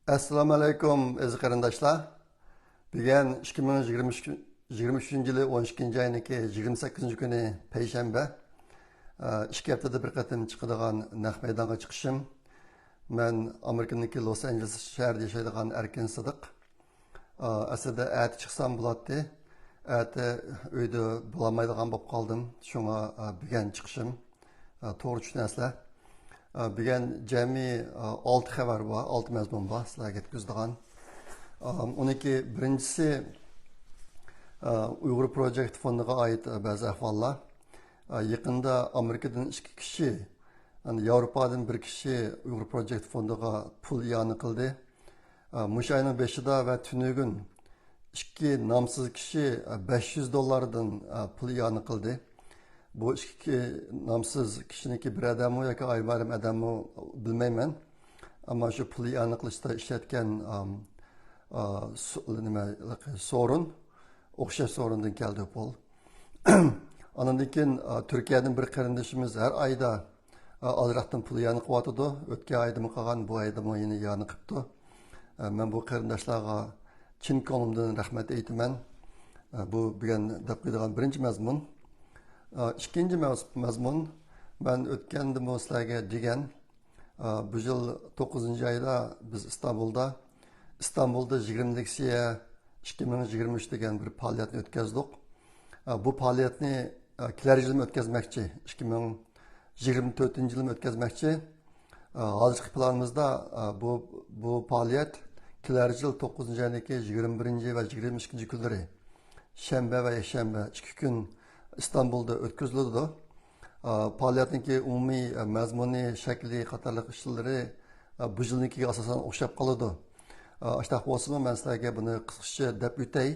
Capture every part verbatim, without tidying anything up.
ئەسسالامۇ ئەلەيكۇم، ئەزىز قېرىنداشلار. بۈگۈن ئىككى مىڭ يىگىرمە ئۈچ، يىگىرمە ئۈچىنچى يىلى ئون ئىككىنچى ئاينىڭكى يىگىرمە سەككىزىنچى كۈنى، پەيشەنبە. ئە، ئىككى ھەپتىدە بىر قېتىم چىقىدىغان نەق مەيدانغا چىقىشىم. مەن ئامېرىكىنىڭكى لوس ئانژېلېس شەھىرىدە ياشايدىغان ئەركىن سىدىق. ئە، ئەسلىدە ئەتە چىقسام بولاتتى. ئەتە ئۆيدە بولالمايدىغان بولۇپ قالدىم. شۇڭا، ئە، بۈگۈن چىقىشىم. ئە، توغرا چۈشىنەسىلەر. ئە، بۈگۈن جەمئىي، ئە، ئالتە خەۋەر بار، ئالتە مەزمۇن بار سىلەرگە يەتكۈزىدىغان. ئە، ئۇنىڭكى بىرىنچىسى، ئە، ئۇيغۇر پروجېكت فوندىغا ئائىت، ئە، بەزى ئەھۋاللار. ئە، يېقىندا ئامېرىكىدىن ئىككى كىشى، يەنى ياۋروپادىن بىر كىشى ئۇيغۇر پروجېكت فوندىغا پۇل ئىئانە قىلدى. ئە، مۇشۇ ئاينىڭ بېشىدا ۋە تۈنۈگۈن ئىككى نامسىز كىشى، ئە، بەش يۈز دوللاردىن، ئە، پۇل ئىئانە قىلدى. بۇ ئىككى نامسىز كىشىنىڭكى بىر ئادەممۇ ياكى ئايرىم-ئايرىم ئادەممۇ بىلمەيمەن. ئەمما شۇ پۇل ئىئانە قىلىشتا ئىشلەتكەن، ئام، ئا، سو-، نېمە، سورۇن، ئوخشاش سورۇندىن كەلدى پۇل. ئاندىن كېيىن، ئا، تۈركىيەدىن بىر قېرىندىشىمىز ھەر ئايدا ئازراقتىن پۇل يانى قىلىۋاتىدۇ. ئۆتكەن ئايدىمۇ قىلغان، بۇ ئايدىمۇ يەنە يانى قىپتۇ. مەن بۇ قېرىنداشلارغا چىن كۆڭلۈمدىن رەھمەت ئېيتىمەن. بۇ بۈگۈن دەپ قويىدىغان بىرىنچى مەزمۇن. ئىككىنچى مەز-، مەزمۇن، مەن ئۆتكەندىمۇ سىلەرگە دېگەن، بۇ يىل توققۇزىنچى ئايدا بىز ئىستانبۇلدا، ئىستانبۇلدا يىگىرمە لېكسىيە ئىككى مىڭ يىگىرمە ئۈچ دېگەن بىر پائالىيەتنى ئۆتكەزدۇق. بۇ پائالىيەتنى كېلەر يىلمۇ ئۆتكەزمەكچى. ئىككى مىڭ يىگىرمە تۆتىنچى يىلىمۇ ئۆتكەزمەكچى. ئە، ھازىرقى پىلانىمىزدا، ئە، بۇ، بۇ پائالىيەت كېلەر يىل توققۇزىنچى ئايدىكى يىگىرمە بىرىنچى ۋە يىگىرمە ئىككىنچى كۈنلىرى، شەنبە ۋە يەكشەنبە ئىككى كۈن ئىستانبۇلدا ئۆتكۈزۈلىدۇ. ئە، پائالىيەتنىڭكى ئومۇمىي، ئە، مەزمۇنى، شەكلى قاتارلىق ئىشلىرى، ئە، بۇ يىلنىڭكىگە ئاساسەن ئوخشاپ قالىدۇ. ئە، ئاشتاق بولسىمۇ، مەن سىلەرگە بۇنى قىسقىچە دەپ ئۆتەي.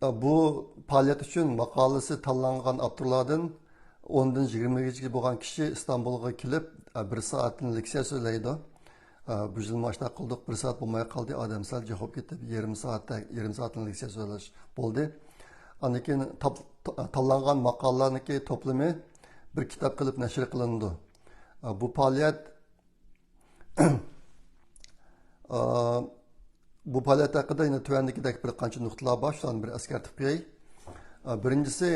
ئە، بۇ پائالىيەت ئۈچۈن ماقالىسى تاللانغان ئاپتورلاردىن ئوندىن يىگىرمىگىچە بولغان كىشى ئىستانبۇلغا كېلىپ، بىر سائەتتىن لېكسىيە سۆزلەيدۇ. بۇ يىلمۇ ئاشۇنداق قىلدۇق، بىر سائەت بولماي قالدى، ئادەم سەل جىق بولۇپ كېتىپ، يېرىم سائەتتە، يېرىم سائەتتىن لېكسىيە سۆزلەش بولدى. ئاندىن كېيىن تاپ-، تا-، تاللانغان ماقالىلەرنىڭكى توپلىمى بىر كىتاب قىلىپ نەشر قىلىنىدۇ. بۇ پائالىيەت ئا، بۇ پائالىيەت ھەققىدە يەنە تۆۋەندىكىدەك بىر قانچە نۇقتىلار بار، شۇلارنى بىر ئەسكەرتىپ قوياي. ئا، بىرىنچىسى،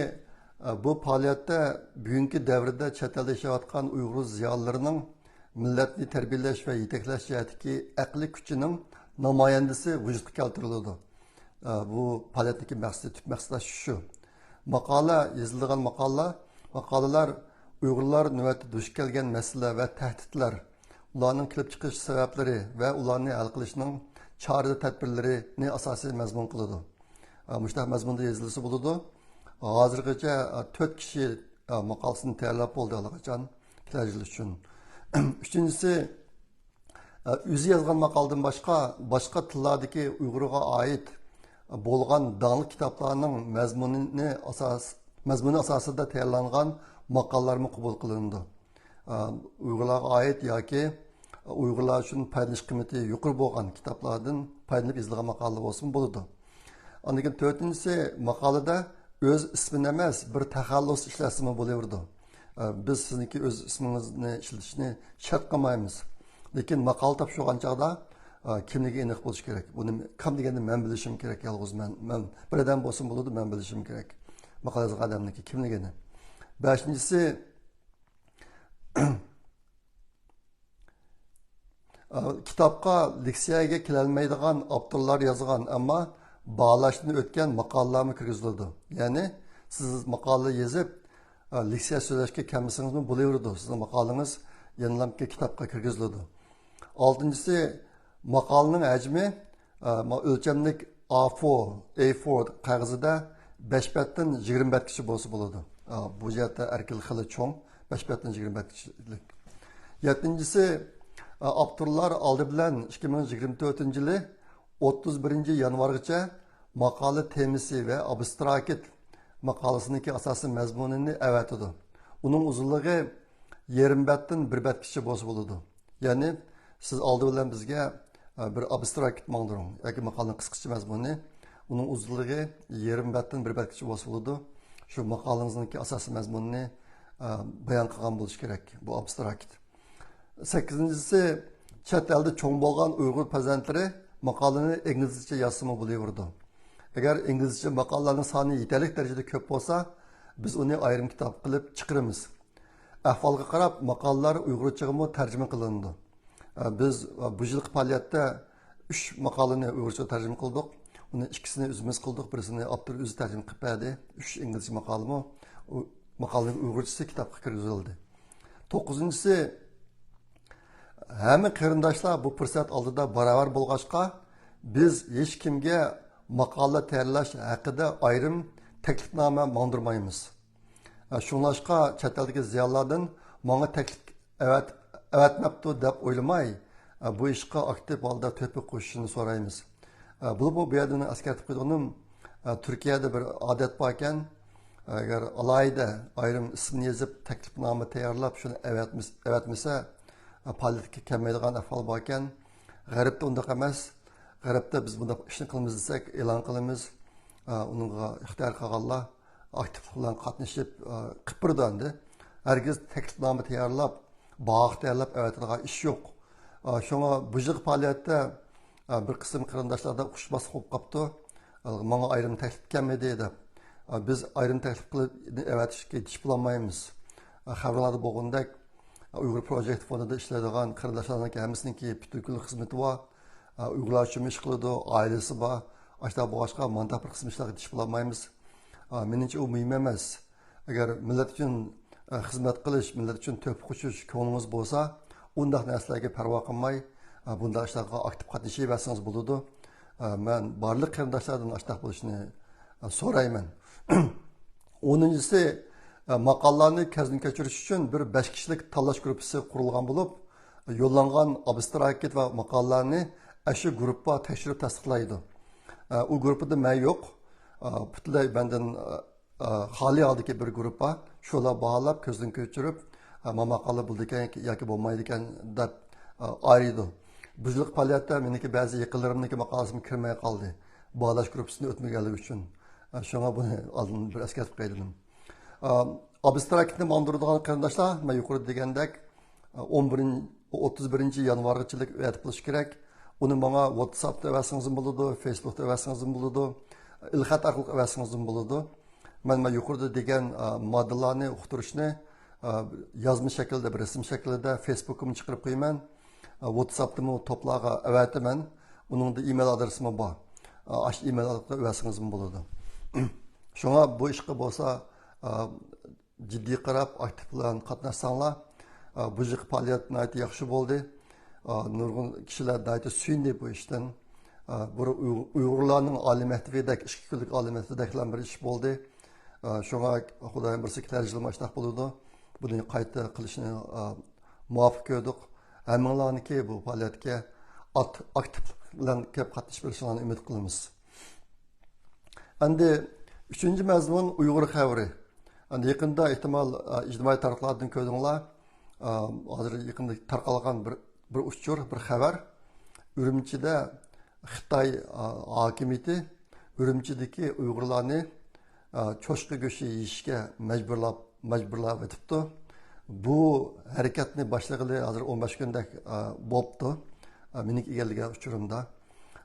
ئا، بۇ پائالىيەتتە بۈگۈنكى دەۋردە چەت ئەلدە ياشاۋاتقان ئۇيغۇر زىيالىيلىرىنىڭ مىللەتنى تەربىيەلەش ۋە يېتەكلەش جەھەتتىكى ئەقلىي كۈچىنىڭ نامايەندىسى ۋۇجۇدقا كەلتۈرۈلىدۇ. ئا، بۇ پائالىيەتنىڭكى مەقسىتى، تۈپ مەقسىتى شۇ. ماقالە، يېزىلىدىغان ماقالە، ماقالىلەر ئۇيغۇرلار نۆۋەتتە دۇچ كەلگەن مەسىلە ۋە تەھدىتلەر، ئۇلارنىڭ كېلىپ چىقىش سەۋەبلىرى ۋە ئۇلارنى ھەل قىلىشنىڭ چارە تەدبىرلىرىنى ئاساسىي مەزمۇن قىلىدۇ. ئە، مۇشۇنداق مەزمۇندا يېزىلسا بولىدۇ. ھازىرغىچە، ئە، تۆت كىشى، ئە، ماقالىسىنى تەييارلاپ بولدى ئاللىقاچان كېلەر يىل ئۈچۈن. ئۈچىنچىسى، ئە، ئۆزى يازغان ماقالىدىن باشقا، باشقا تىللاردىكى ئۇيغۇرغا ئائىت بولغان داڭلىق كىتابلارنىڭ مەزمۇنىنى ئاساس، مەزمۇنى ئاساسىدا تەييارلانغان ماقالىلەرمۇ قوبۇل قىلىنىدۇ. ئە، ئۇيغۇرلارغا ئائىت ياكى ئۇيغۇرلار ئۈچۈن پايدىلىنىش قىممىتى يۇقىرى بولغان كىتابلاردىن پايدىلىنىپ يېزىلغان ماقالىلەر بولسىمۇ بولىدۇ. ئاندىن كېيىن تۆتىنچىسى، ماقالىدە ئۆز ئىسمىنى ئەمەس، بىر تەخەللۇس ئىشلەتسىمۇ بولۇۋېرىدۇ. ئە، بىز سىزنىڭكى ئۆز ئىسمىڭىزنى ئىشلىتىشنى شەرت قىلمايمىز. لېكىن ماقالە تاپشۇرغان چاغدا، ئە، كىملىكى ئېنىق بولۇشى كېرەك. بۇنى كام دېگەندە مەن بىلىشىم كېرەك، يالغۇز مەن، مەن بىر ئادەم بولسىمۇ بولىدۇ، مەن بىلىشىم كېرەك ماقالە يازغان ئادەمنىڭكى كىملىكىنى. بەشىنچىسى، ئا، كىتابقا، لېكسىيەگە كېلەلمەيدىغان ئاپتورلار يازغان، ئەمما باھالاشتىن ئۆتكەن ماقالىلەرمۇ كىرگۈزۈلىدۇ. يەنى سىز ماقالە يېزىپ، ئا، لېكسىيە سۆزلەشكە كەلمىسىڭىزمۇ بولۇۋېرىدۇ. سىزنىڭ ماقالىڭىز يەنىلا كىتابقا كىرگۈزۈلىدۇ. ئالتىنچىسى، ماقالىنىڭ ھەجمى، ئا، ما-، ئۆلچەملىك ئا فور، ئەي فور قەغىزىدە بەش بەتتىن يىگىرمە بەتكىچە بولسا بولىدۇ. ئا، بۇ جەھەتتە ئەركىنلىك خېلى چوڭ، بەش بەتتىن يىگىرمە بەتكىچىلىك. يەتتىنچىسى، ئا، ئاپتورلار ئالدى بىلەن ئىككى مىڭ يىگىرمە تۆتىنچى يىلى ئوتتۇز بىرىنچى يانۋارغىچە ماقالە تېمىسى ۋە ئابستراكت ماقالىسىنىڭكى ئاساسىي مەزمۇنىنى ئەۋەتىدۇ. ئۇنىڭ ئۇزۇنلۇقى يېرىم بەتتىن بىر بەتكىچە بولسا بولىدۇ. يەنى سىز ئالدى بىلەن بىزگە، ئە، بىر ئابستراكت ماڭدۇرۇڭ ياكى ماقالىنىڭ قىسقىچە مەزمۇنى، ئۇنىڭ ئۇزۇنلۇقى يېرىم بەتتىن بىر بەتكىچە بولسا بولىدۇ. شۇ ماقالىڭىزنىڭكى ئاساسىي مەزمۇنىنى، ئە، بايان قىلغان بولۇشى كېرەك، بۇ ئابستراكت. سەككىزىنچىسى، چەت ئەلدە چوڭ بولغان ئۇيغۇر پەرزەنتلىرى ماقالىنى ئىنگلىزچە يازسىمۇ بولۇۋېرىدۇ. ئەگەر ئىنگلىزچە ماقالىلەرنىڭ سانى يېتەرلىك دەرىجىدە كۆپ بولسا، بىز ئۇنى ئايرىم كىتاب قىلىپ چىقىرىمىز. ئەھۋالغا قاراپ ماقالىلەر ئۇيغۇرچىغىمۇ تەرجىمە قىلىنىدۇ. بىز بۇ يىلقى پائالىيەتتە ئۈچ ماقالىنى ئۇيغۇرچىغا تەرجىمە قىلدۇق. ئۇنىڭ ئىككىسىنى ئۆزىمىز قىلدۇق، بىرسىنى ئاپتور ئۆزى تەرجىمە قىلىپ بەردى. ئۈچ ئىنگلىزچە ماقالىمۇ، ئۇ ماقالىنىڭ ئۇيغۇرچىسى كىتابقا كىرگۈزۈلدى. توققۇزىنچىسى، ھەممە قېرىنداشلار بۇ پۇرسەت ئالدىدا باراۋەر بولغاچقا، بىز ھېچ كىمگە ماقالە تەييارلاش ھەققىدە ئايرىم تەكلىپنامە ماڭدۇرمايمىز. شۇڭلاشقا، چەت ئەلدىكى زىيالىيلاردىن ماڭا تەكلىپ ئەۋەت-، ئەۋەتمەپتۇ دەپ ئويلىماي، بۇ ئىشقا ئاكتىپ ھالدا تۆھپە قوشۇشىنى سورايمىز. بولۇپمۇ بۇ يەردە ئەسكەرتىپ قويىدىغىنىم، تۈركىيەدە بىر ئادەت باركەن، ئەگەر ئالاھىدە ئايرىم ئىسىمنى يېزىپ، تەكلىپنامە تەييارلاپ، شۇنى ئەۋەتمىس-، ئەۋەتمىسە، پائالىيەتكە كەلمەيدىغان ئەھۋال باركەن. غەربتە ئۇنداق ئەمەس. غەربتە بىز بۇنداق ئىشنى قىلىمىز دېسەك، ئېلان قىلىمىز. ئۇنىڭغا ئىختىيار قىلغانلار ئاكتىپلىق بىلەن قاتنىشىپ، قىلىپ بېرىدۇ ئەمدى. ھەرگىز تەكلىپنامە تەييارلاپ، باھا تەييارلاپ ئەۋەتىدىغان ئىش يوق. شۇڭا بۇ يىلقى پائالىيەتتە بىر قىسىم قېرىنداشلاردا ئۇقۇشماسلىق بولۇپ قاپتۇ. ماڭا ئايرىم تەكلىپ كەلمىدى دەپ. بىز ئايرىم تەكلىپ قىلىپ ئەۋەتىشكە يېتىشىپ بولالمايمىز. خەۋەرلەردە بولغىنىدەك، ئۇيغۇر پروجېكت فوندىدا ئىشلەيدىغان قېرىنداشلارنىڭكى ھەممىسىنىڭكى پۈتۈن كۈنلۈك خىزمىتى بار. ئۇيغۇرلار ئۈچۈن ئىش قىلىدۇ، ئائىلىسى بار. ئاشۇنداق بولغاچقا، مانداق بىر قىسىم ئىشلارغا يېتىشىپ بولالمايمىز. مېنىڭچە، ئۇ مۇھىم ئەمەس. ئەگەر مىللەت ئۈچۈن خىزمەت قىلىش، مىللەت ئۈچۈن تۆھپە قوشۇش كۆڭلىڭىز بولسا، ئۇنداق نەرسىلەرگە پەرۋا قىلماي، بۇنداق ئىشلارغا ئاكتىپ قاتنىشىۋەرسىڭىز بولىدۇ. مەن بارلىق قېرىنداشلاردىن ئاشۇنداق بولۇشىنى سورايمەن. ئونىنچىسى، ماقالىلەرنى كۆزدىن كەچۈرۈش ئۈچۈن بىر بەش كىشىلىك تاللاش گۇرۇپپىسى قۇرۇلغان بولۇپ، يوللانغان ئابستراكت ۋە ماقالىلەرنى ئاشۇ گۇرۇپپا تەكشۈرۈپ تەستىقلايدۇ. ئۇ گۇرۇپپىدا مەن يوق. پۈتۈنلەي مەندىن خالىي ھالدىكى بىر گۇرۇپپا، شۇلار باھالاپ، كۆزدىن كەچۈرۈپ، ما ماقالە بولىدىكەن ياكى بولمايدىكەن دەپ ئايرىيدۇ. بۇ يىلقى پائالىيەتتە مېنىڭكى بەزى يېقىنلىرىمنىڭكى ماقالىسىمۇ كىرمەي قالدى، باھالاش گۇرۇپپىسىنى ئۆتمىگەنلىكى ئۈچۈن. شۇڭا بۇنى ئالدىن بىر ئەسكەرتىپ قويدۇم. ئابستراكتنى ماڭدۇرىدىغان قېرىنداشلار، مەن يۇقىرىدا دېگەندەك، ئون بىرىنچى، ئوتتۇز بىرىنچى يانۋارغىچىلىك ئەۋەتىپ قويۇش كېرەك. ئۇنى ماڭا ۋاتساپتا ئەۋەتسىڭىزمۇ بولىدۇ، فېيسبۇكتا ئەۋەتسىڭىزمۇ بولىدۇ، ئېلخەت ئارقىلىق ئەۋەتسىڭىزمۇ بولىدۇ. مەن، مەن يۇقىرىدا دېگەن، ئا، ماددىلارنى ئۇقتۇرۇشنى، ئا، يازما شەكىلدە، بىر رەسىم شەكلىدە فېيسبۇكقىمۇ چىقىرىپ قويىمەن. ئا، ۋاتساپتىمۇ توپلارغا ئەۋەتىمەن. ئۇنىڭدا ئىمېيل ئادرېسىمۇ بار. ئا، ئاشۇ ئىمېيل ئارقىلىق ئەۋەتسىڭىزمۇ بولىدۇ. شۇڭا بۇ ئىشقا بولسا، ئا، جىددىي قاراپ، ئاكتىپ بىلەن قاتناشساڭلار، ئا، بۇ يىلقى پائالىيەت ناھايىتى ياخشى بولدى. ئا، نۇرغۇن كىشىلەر ناھايىتى سۆيۈندى بۇ ئىشتىن. ئا، بۇ ئۇيغۇر-، ئۇيغۇرلارنىڭ ئالىي مەكتىپىدەك، ئىككى كۈنلۈك ئالىي مەكتىپىدەكلا بىر ئىش بولدى. ئا، شۇڭا خۇدايىم بۇيرۇسا كېلەر يىلمۇ ئاشۇنداق بولىدۇ. بۇنى قايتا قىلىشنى، ئا، مۇۋاپىق كۆردۇق. ھەممىڭلارنىكى بۇ پائالىيەتكە ئات-، ئاكتىپلىق بىلەن كېلىپ قاتنىشىپ بېرىشىڭلارنى ئۈمىد قىلىمىز. ئەمدى ئۈچىنچى مەزمۇن ئۇيغۇر خەۋىرى. ئەمدى يېقىندا ئېھتىمال، ئە، ئىجتىمائىي تاراتقۇلاردىن كۆردۈڭلار. ئە، ھازىر يېقىندا تارقالغان بىر، بىر ئۇچۇر، بىر خەۋەر. ئۈرۈمچىدە خىتاي، ئە، ھاكىمىيىتى ئۈرۈمچىدىكى ئۇيغۇرلارنى، ئە، چوشقا گۆشى يېيىشكە مەجبۇرلاپ، مەجبۇرلاۋېتىپتۇ. بۇ ھەرىكەتنى باشلىغىلى ھازىر ئون بەش كۈندەك، ئە، بوپتۇ. ئە، مېنىڭ ئىگىلىگەن ئۇچۇرۇمدا.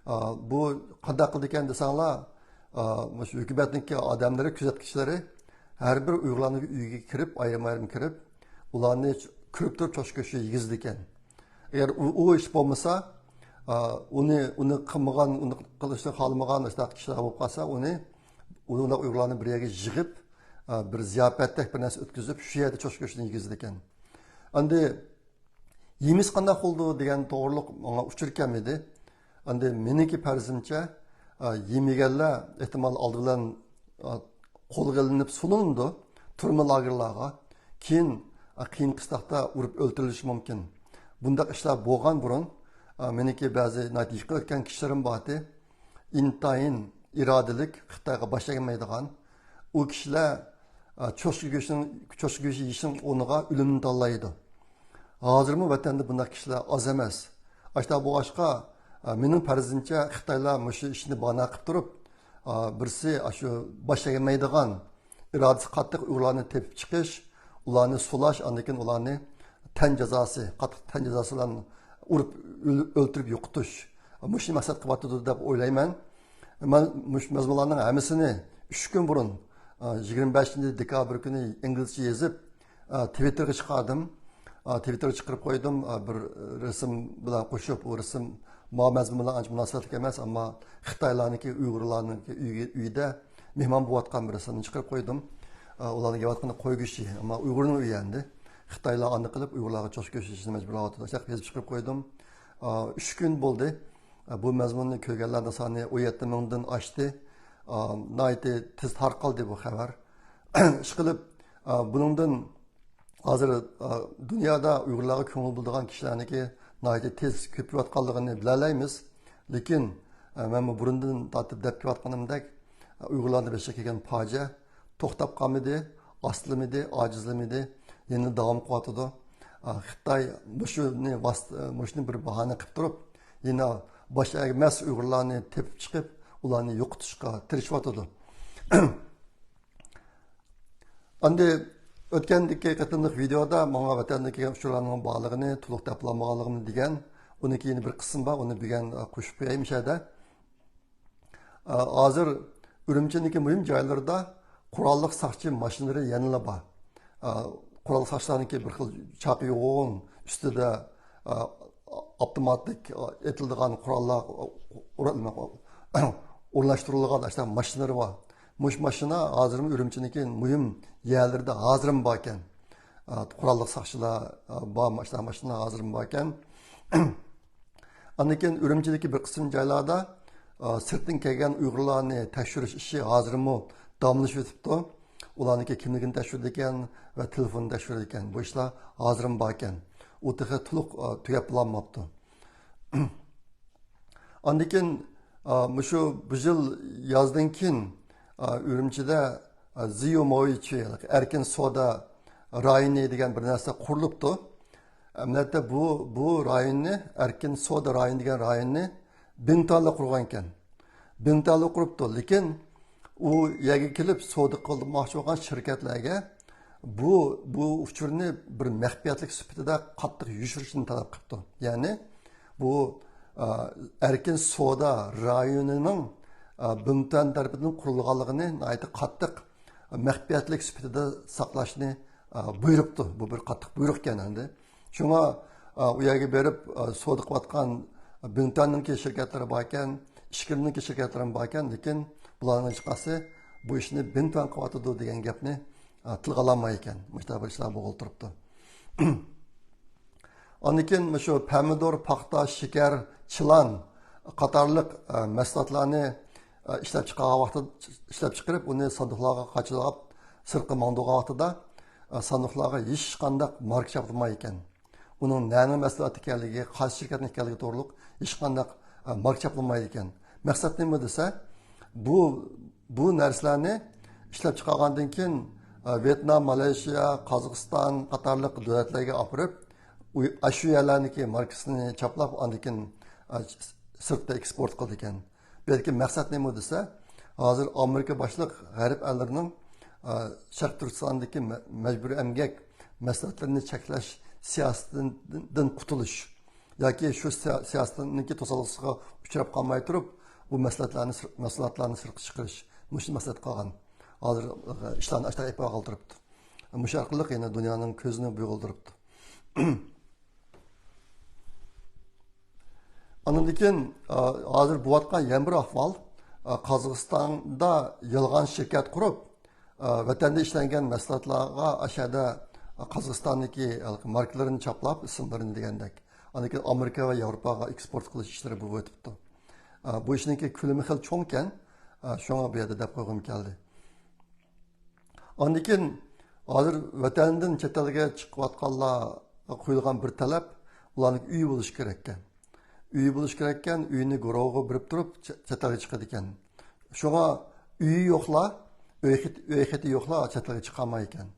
ئا، بۇ قانداق قىلىدىكەن دېسەڭلار، ئا، مۇشۇ ھۆكۈمەتنىڭكى ئادەملىرى، كۆزەتكۈچىلىرى ھەر بىر ئۇيغۇرلارنىڭ ئۆيىگە كىرىپ، ئايرىم-ئايرىم كىرىپ، ئۇلارنى كۆرۈپ تۇرۇپ چوشقا گۆشى يېگۈزىدىكەن. ئەگەر ئۇ، ئۇ ئىش بولمىسا، ئا، ئۇنى، ئۇنى قىلمىغان، ئۇنى قىلىشنى خالىمىغان شۇنداق كىشىلەر بولۇپ قالسا، ئۇنى، ئۇنداق ئۇيغۇرلارنى بىر يەرگە يىغىپ، ئا، بىر زىياپەتتەك بىر نەرسە ئۆتكۈزۈپ، شۇ يەردە چوشقا گۆشىنى يېگۈزىدىكەن. ئەمدى يېمىسە قانداق بولىدۇ دېگەن توغرۇلۇق ماڭا ئۇچۇر كەلمىدى. ئەمدى مېنىڭكى پەرىزىمچە، ئا، يېمىگەنلەر ئېھتىمال ئالدى بىلەن، ئا، قولغا ئېلىنىپ سولىنىدۇ تۈرمە لاگېرلارغا. كېيىن، ئا، قىيىن قىستاقتا ئۇرۇپ ئۆلتۈرۈلۈشى مۇمكىن. بۇنداق ئىشلار بولغان بۇرۇن. ئا، مېنىڭكى بەزى ناھايىتى يېقىن ئۆتكەن كىشىلىرىم بارتى. ئىنتايىن ئىرادىلىك، خىتايغا باش ئەگمەيدىغان، ئۇ كىشىلەر، ئا، چوشقا گۆشىنىڭ، چوشقا گۆشى يېيىشنىڭ ئورنىغا ئۆلۈمنى تاللايدۇ. ھازىرمۇ ۋەتەندە بۇنداق كىشىلەر ئاز ئەمەس. ئاشۇنداق بولغاچقا، ئا، مېنىڭ پەرىزىمچە خىتايلار مۇشۇ ئىشنى باھانە قىلىپ تۇرۇپ، ئا، بىرسى ئاشۇ باش ئەگمەيدىغان، ئىرادىسى قاتتىق ئۇيغۇرلارنى تېپىپ چىقىش، ئۇلارنى سولاش، ئاندىن كېيىن ئۇلارنى تەن جازاسى، قاتتىق تەن جازاسى بىلەن ئۇرۇپ ئۆل-، ئۆلتۈرۈپ يوقىتىش، مۇشۇنى مەقسەت قىلىۋاتىدۇ دەپ ئويلايمەن. مەن مۇشۇ مەزمۇنلارنىڭ ھەممىسىنى ئۈچ كۈن بۇرۇن، ئە، يىگىرمە بەشىنچى دېكابىر كۈنى ئىنگلىزچە يېزىپ، ئە، تىۋىتتېرغا چىقاردىم. ئە، تىۋىتتېرغا چىقىرىپ قويدۇم. ئە، بىر رەسىم بىلەن قوشۇپ، ئۇ رەسىم ما مەزمۇن بىلەن ئانچە مۇناسىۋەتلىك ئەمەس، ئەمما خىتايلارنىكى، ئۇيغۇرلارنىڭكى ئۆيىگە، ئۆيىدە مېھمان بولۇۋاتقان بىر رەسىمنى چىقىرىپ قويدۇم. ئە، ئۇلارنىڭ يەۋاتقىنى قوي گۆشى، ئەمما ئۇيغۇرنىڭ ئۆيى ئەمدى. خىتايلار ئانداق قىلىپ ئۇيغۇرلارغا چوش گۆشى يېسىنى مەجبۇرلاۋاتىدۇ. ئاشۇنداق يېزىپ چىقىرىپ قويدۇم. ئە، ئۈچ كۈن بولدى. ئە، بۇ مەزمۇننى كۆرگەنلەرنىڭ سانى ئون يەتتە مىڭدىن ئاشتى. ئە، ناھايىتى تېز تارقالدى بۇ خەۋەر. ئىشقىلىپ، ئە، بۇنىڭدىن ھازىر، ئە، دۇنيادا ئۇيغۇرلارغا كۆڭۈل بۆلىدىغان كىشىلەرنىڭكى ناھايىتى تېز كۆپىيىۋاتقانلىقىنى بىلەلەيمىز. لېكىن، ئە، مەنمۇ بۇرۇندىن تارتىپ دەپ كېلىۋاتقىنىمدەك، ئە، ئۇيغۇرلارنىڭ بېشىغا كەلگەن پاجىئە توختاپ قالمىدى، ئاستىلىمىدى، ئاجىزلىمىدى، يەنە داۋام قىلىۋاتىدۇ. ئە، خىتاي مۇشۇنى ۋاسىتە، مۇشۇنى بىر باھانە قىلىپ تۇرۇپ، يەنە باش ئەگمەس ئۇيغۇرلارنى تېپىپ چىقىپ، ئۇلارنى يوقىتىشقا تىرىشىۋاتىدۇ. ئەمدى ئۆتكەندىكى قېتىملىق ۋىدېئودا ماڭا ۋەتەندىن كەلگەن ئۇچۇرلارنىڭ بارلىقىنى تولۇق دەپ بولالمىغانلىقىمنى دېگەن، ئۇنىڭ كېيىن بىر قىسىم بار، ئۇنى بۈگۈن قوشۇپ قوياي مۇشۇ يەردە. ھازىر ئۈرۈمچىنىڭكى مۇھىم جايلىرىدا قوراللىق ساقچى ماشىنىلىرى يەنىلا بار. قوراللىق ساقچىلارنىڭكى بىر خىل چاقا يوغان ئۈستىدە ئاپتوماتىك ئېتىلىدىغان قوراللار ئورۇنلاشتۇرۇلغان ئاشۇنداق ماشىنىلىرى بار. مۇشۇ ماشىنا ھازىرمۇ ئۈرۈمچىنىڭكى مۇھىم يەرلىرىدە ھازىرمۇ باركەن. قوراللىق ساقچىلار بار، ماشىنا، ماشىنا ھازىرمۇ باركەن. ئاندىن كېيىن ئۈرۈمچىدىكى بىر قىسىم جايلاردا، ئا، سىرتتىن كەلگەن ئۇيغۇرلارنى تەكشۈرۈش ئىشى ھازىرمۇ داۋاملىشىۋېتىپتۇ. ئۇلارنىڭكى كىملىكىنى تەكشۈرىدىكەن ۋە تېلېفونىنى تەكشۈرىدىكەن. بۇ ئىشلار ھازىرمۇ باركەن. ئۇ تېخى تولۇق، ئا، تۈگەپ بولالماپتۇ. ئاندىن كېيىن، ئا، مۇشۇ بۇ يىل يازدىن كېيىن، ئا، ئۈرۈمچىدە، ئا، زىيۇ موۋىچى، ئەركىن سودا رايونى دېگەن بىر نەرسە قۇرۇلۇپتۇ. ئەمەلىيەتتە بۇ، بۇ رايوننى، ئەركىن سودا رايونى دېگەن رايوننى بىڭتۇەنلار قۇرغان ئىكەن. بىڭتۇەنلار قۇرۇپتۇ، لېكىن ئۇ يەرگە كېلىپ سودا قىلماقچى بولغان شىركەتلەرگە بۇ، بۇ ئۇچۇرنى بىر مەخپىيەتلىك سۈپىتىدە قاتتىق يوشۇرۇشنى تەلەپ قىپتۇ. يەنى بۇ، ئا، ئەركىن سودا رايونىنىڭ، ئا، بىڭتۈەن تەرىپىدىن قۇرۇلغانلىقىنى ناھايىتى قاتتىق مەخپىيەتلىك سۈپىتىدە ساقلاشنى، ئا، بۇيرۇپتۇ. بۇ بىر قاتتىق بۇيرۇق ئىكەن ئەمدى. شۇڭا، ئا، ئۇ يەرگە بېرىپ، ئا، سودا قىلىۋاتقان بىڭتۈەننىڭكى شىركەتلىرى باركەن، ئىچكىرىنىڭكى شىركەتلىرىمۇ باركەن، لېكىن بۇلارنىڭ ھېچقايسى بۇ ئىشنى بىڭتۈەن قىلىۋاتىدۇ دېگەن گەپنى، ئا، تىلغا ئالالمايدىكەن. مۇشۇنداق بىر ئىشلار بولغىلى تۇرۇپتۇ. ئاندىن كېيىن مۇشۇ پەمىدۇر، پاختا، شېكەر، چىلان قاتارلىق، ئە، مەھسۇلاتلارنى، ئە، ئىشلەپ چىقارغان ۋاقتىدا، ئىشلەپ چىقىرىپ، ئۇنى ساندۇقلارغا قاچىلاپ، سىرتقا ماڭدۇرغان ۋاقتىدا، ئە، ساندۇقلارغا ھېچقانداق ماركا چاپلىمايدىكەن. ئۇنىڭ نەنىڭ مەھسۇلاتى ئىكەنلىكى، قايسى شىركەتنىڭ ئىكەنلىكى توغرۇلۇق ھېچقانداق، ئە، ماركا چاپلىمايدىكەن. مەقسەت نېمە دېسە، بۇ بۇ نەرسىلەرنى ئىشلەپ چىقارغاندىن كېيىن، ئە، ۋيېتنام، مالايشىيا، قازاقىستان قاتارلىق دۆلەتلەرگە ئاپىرىپ، ئۇ، ئاشۇ يەرلەرنىڭكى ماركىسىنى چاپلاپ، ئاندىن كېيىن، ئە، سىرتقا ئېكسپورت قىلىدىكەن. بۇ يەردىكى مەقسەت نېمە دېسە، ھازىر ئامېرىكا باشلىق غەرب ئەللىرىنىڭ، ئە، شەرقىي تۈركىستاندىكى مە-، مەجبۇرىي ئەمگەك مەھسۇلاتلىرىنى چەكلەش سىياسىتىدىن، دىن قۇتۇلۇش ياكى شۇ سىيا-، سىياسىتنىڭكى توسالغۇسىغا ئۇچراپ قالماي تۇرۇپ، بۇ مەھسۇلاتلارنى سىر-، مەھسۇلاتلارنى سىرتقا چىقىرىش، مۇشۇنى مەقسەت قىلغان. ھازىر، ئە، ئىشلارنى ئاشۇنداق ئېلىپ بارغىلى تۇرۇپتۇ. مۇشۇ ئارقىلىق يەنە دۇنيانىڭ كۆزىنى بويىغىلى تۇرۇپتۇ. ئاندىن كېيىن، ئە، ھازىر بولۇۋاتقان يەنە بىر ئەھۋال، ئە، قازاقىستاندا يالغان شىركەت قۇرۇپ، ئە، ۋەتەندە ئىشلەنگەن مەھسۇلاتلارغا ئاشۇ يەردە قازاقىستاندىكى ھېلىقى ماركىلىرىنى چاپلاپ، ئىسىملىرىنى دېگەندەك، ئاندىن كېيىن ئامېرىكا ۋە ياۋروپاغا ئېكسپورت قىلىش ئىشلىرى بولۇۋېتىپتۇ. ئە، بۇ ئىشنىڭكى كۆلىمى خېلى چوڭكەن، ئە، شۇڭا بۇ يەردە دەپ قويغۇم كەلدى. ئاندىن كېيىن ھازىر ۋەتەندىن چەت ئەلگە چىقىۋاتقانلارغا قويۇلغان بىر تەلەپ، ئۇلارنىڭ ئۆيى بولۇشى كېرەككەن. ئۆيى بولۇشى كېرەككەن، ئۆيىنى گۇرۇھىغا بېرىپ تۇرۇپ چە-، چەت ئەلگە چىقىدىكەن. شۇڭا ئۆيى يوقلار، ئۆي خېتى، ئۆي خېتى يوقلار چەت ئەلگە چىقالمايدىكەن.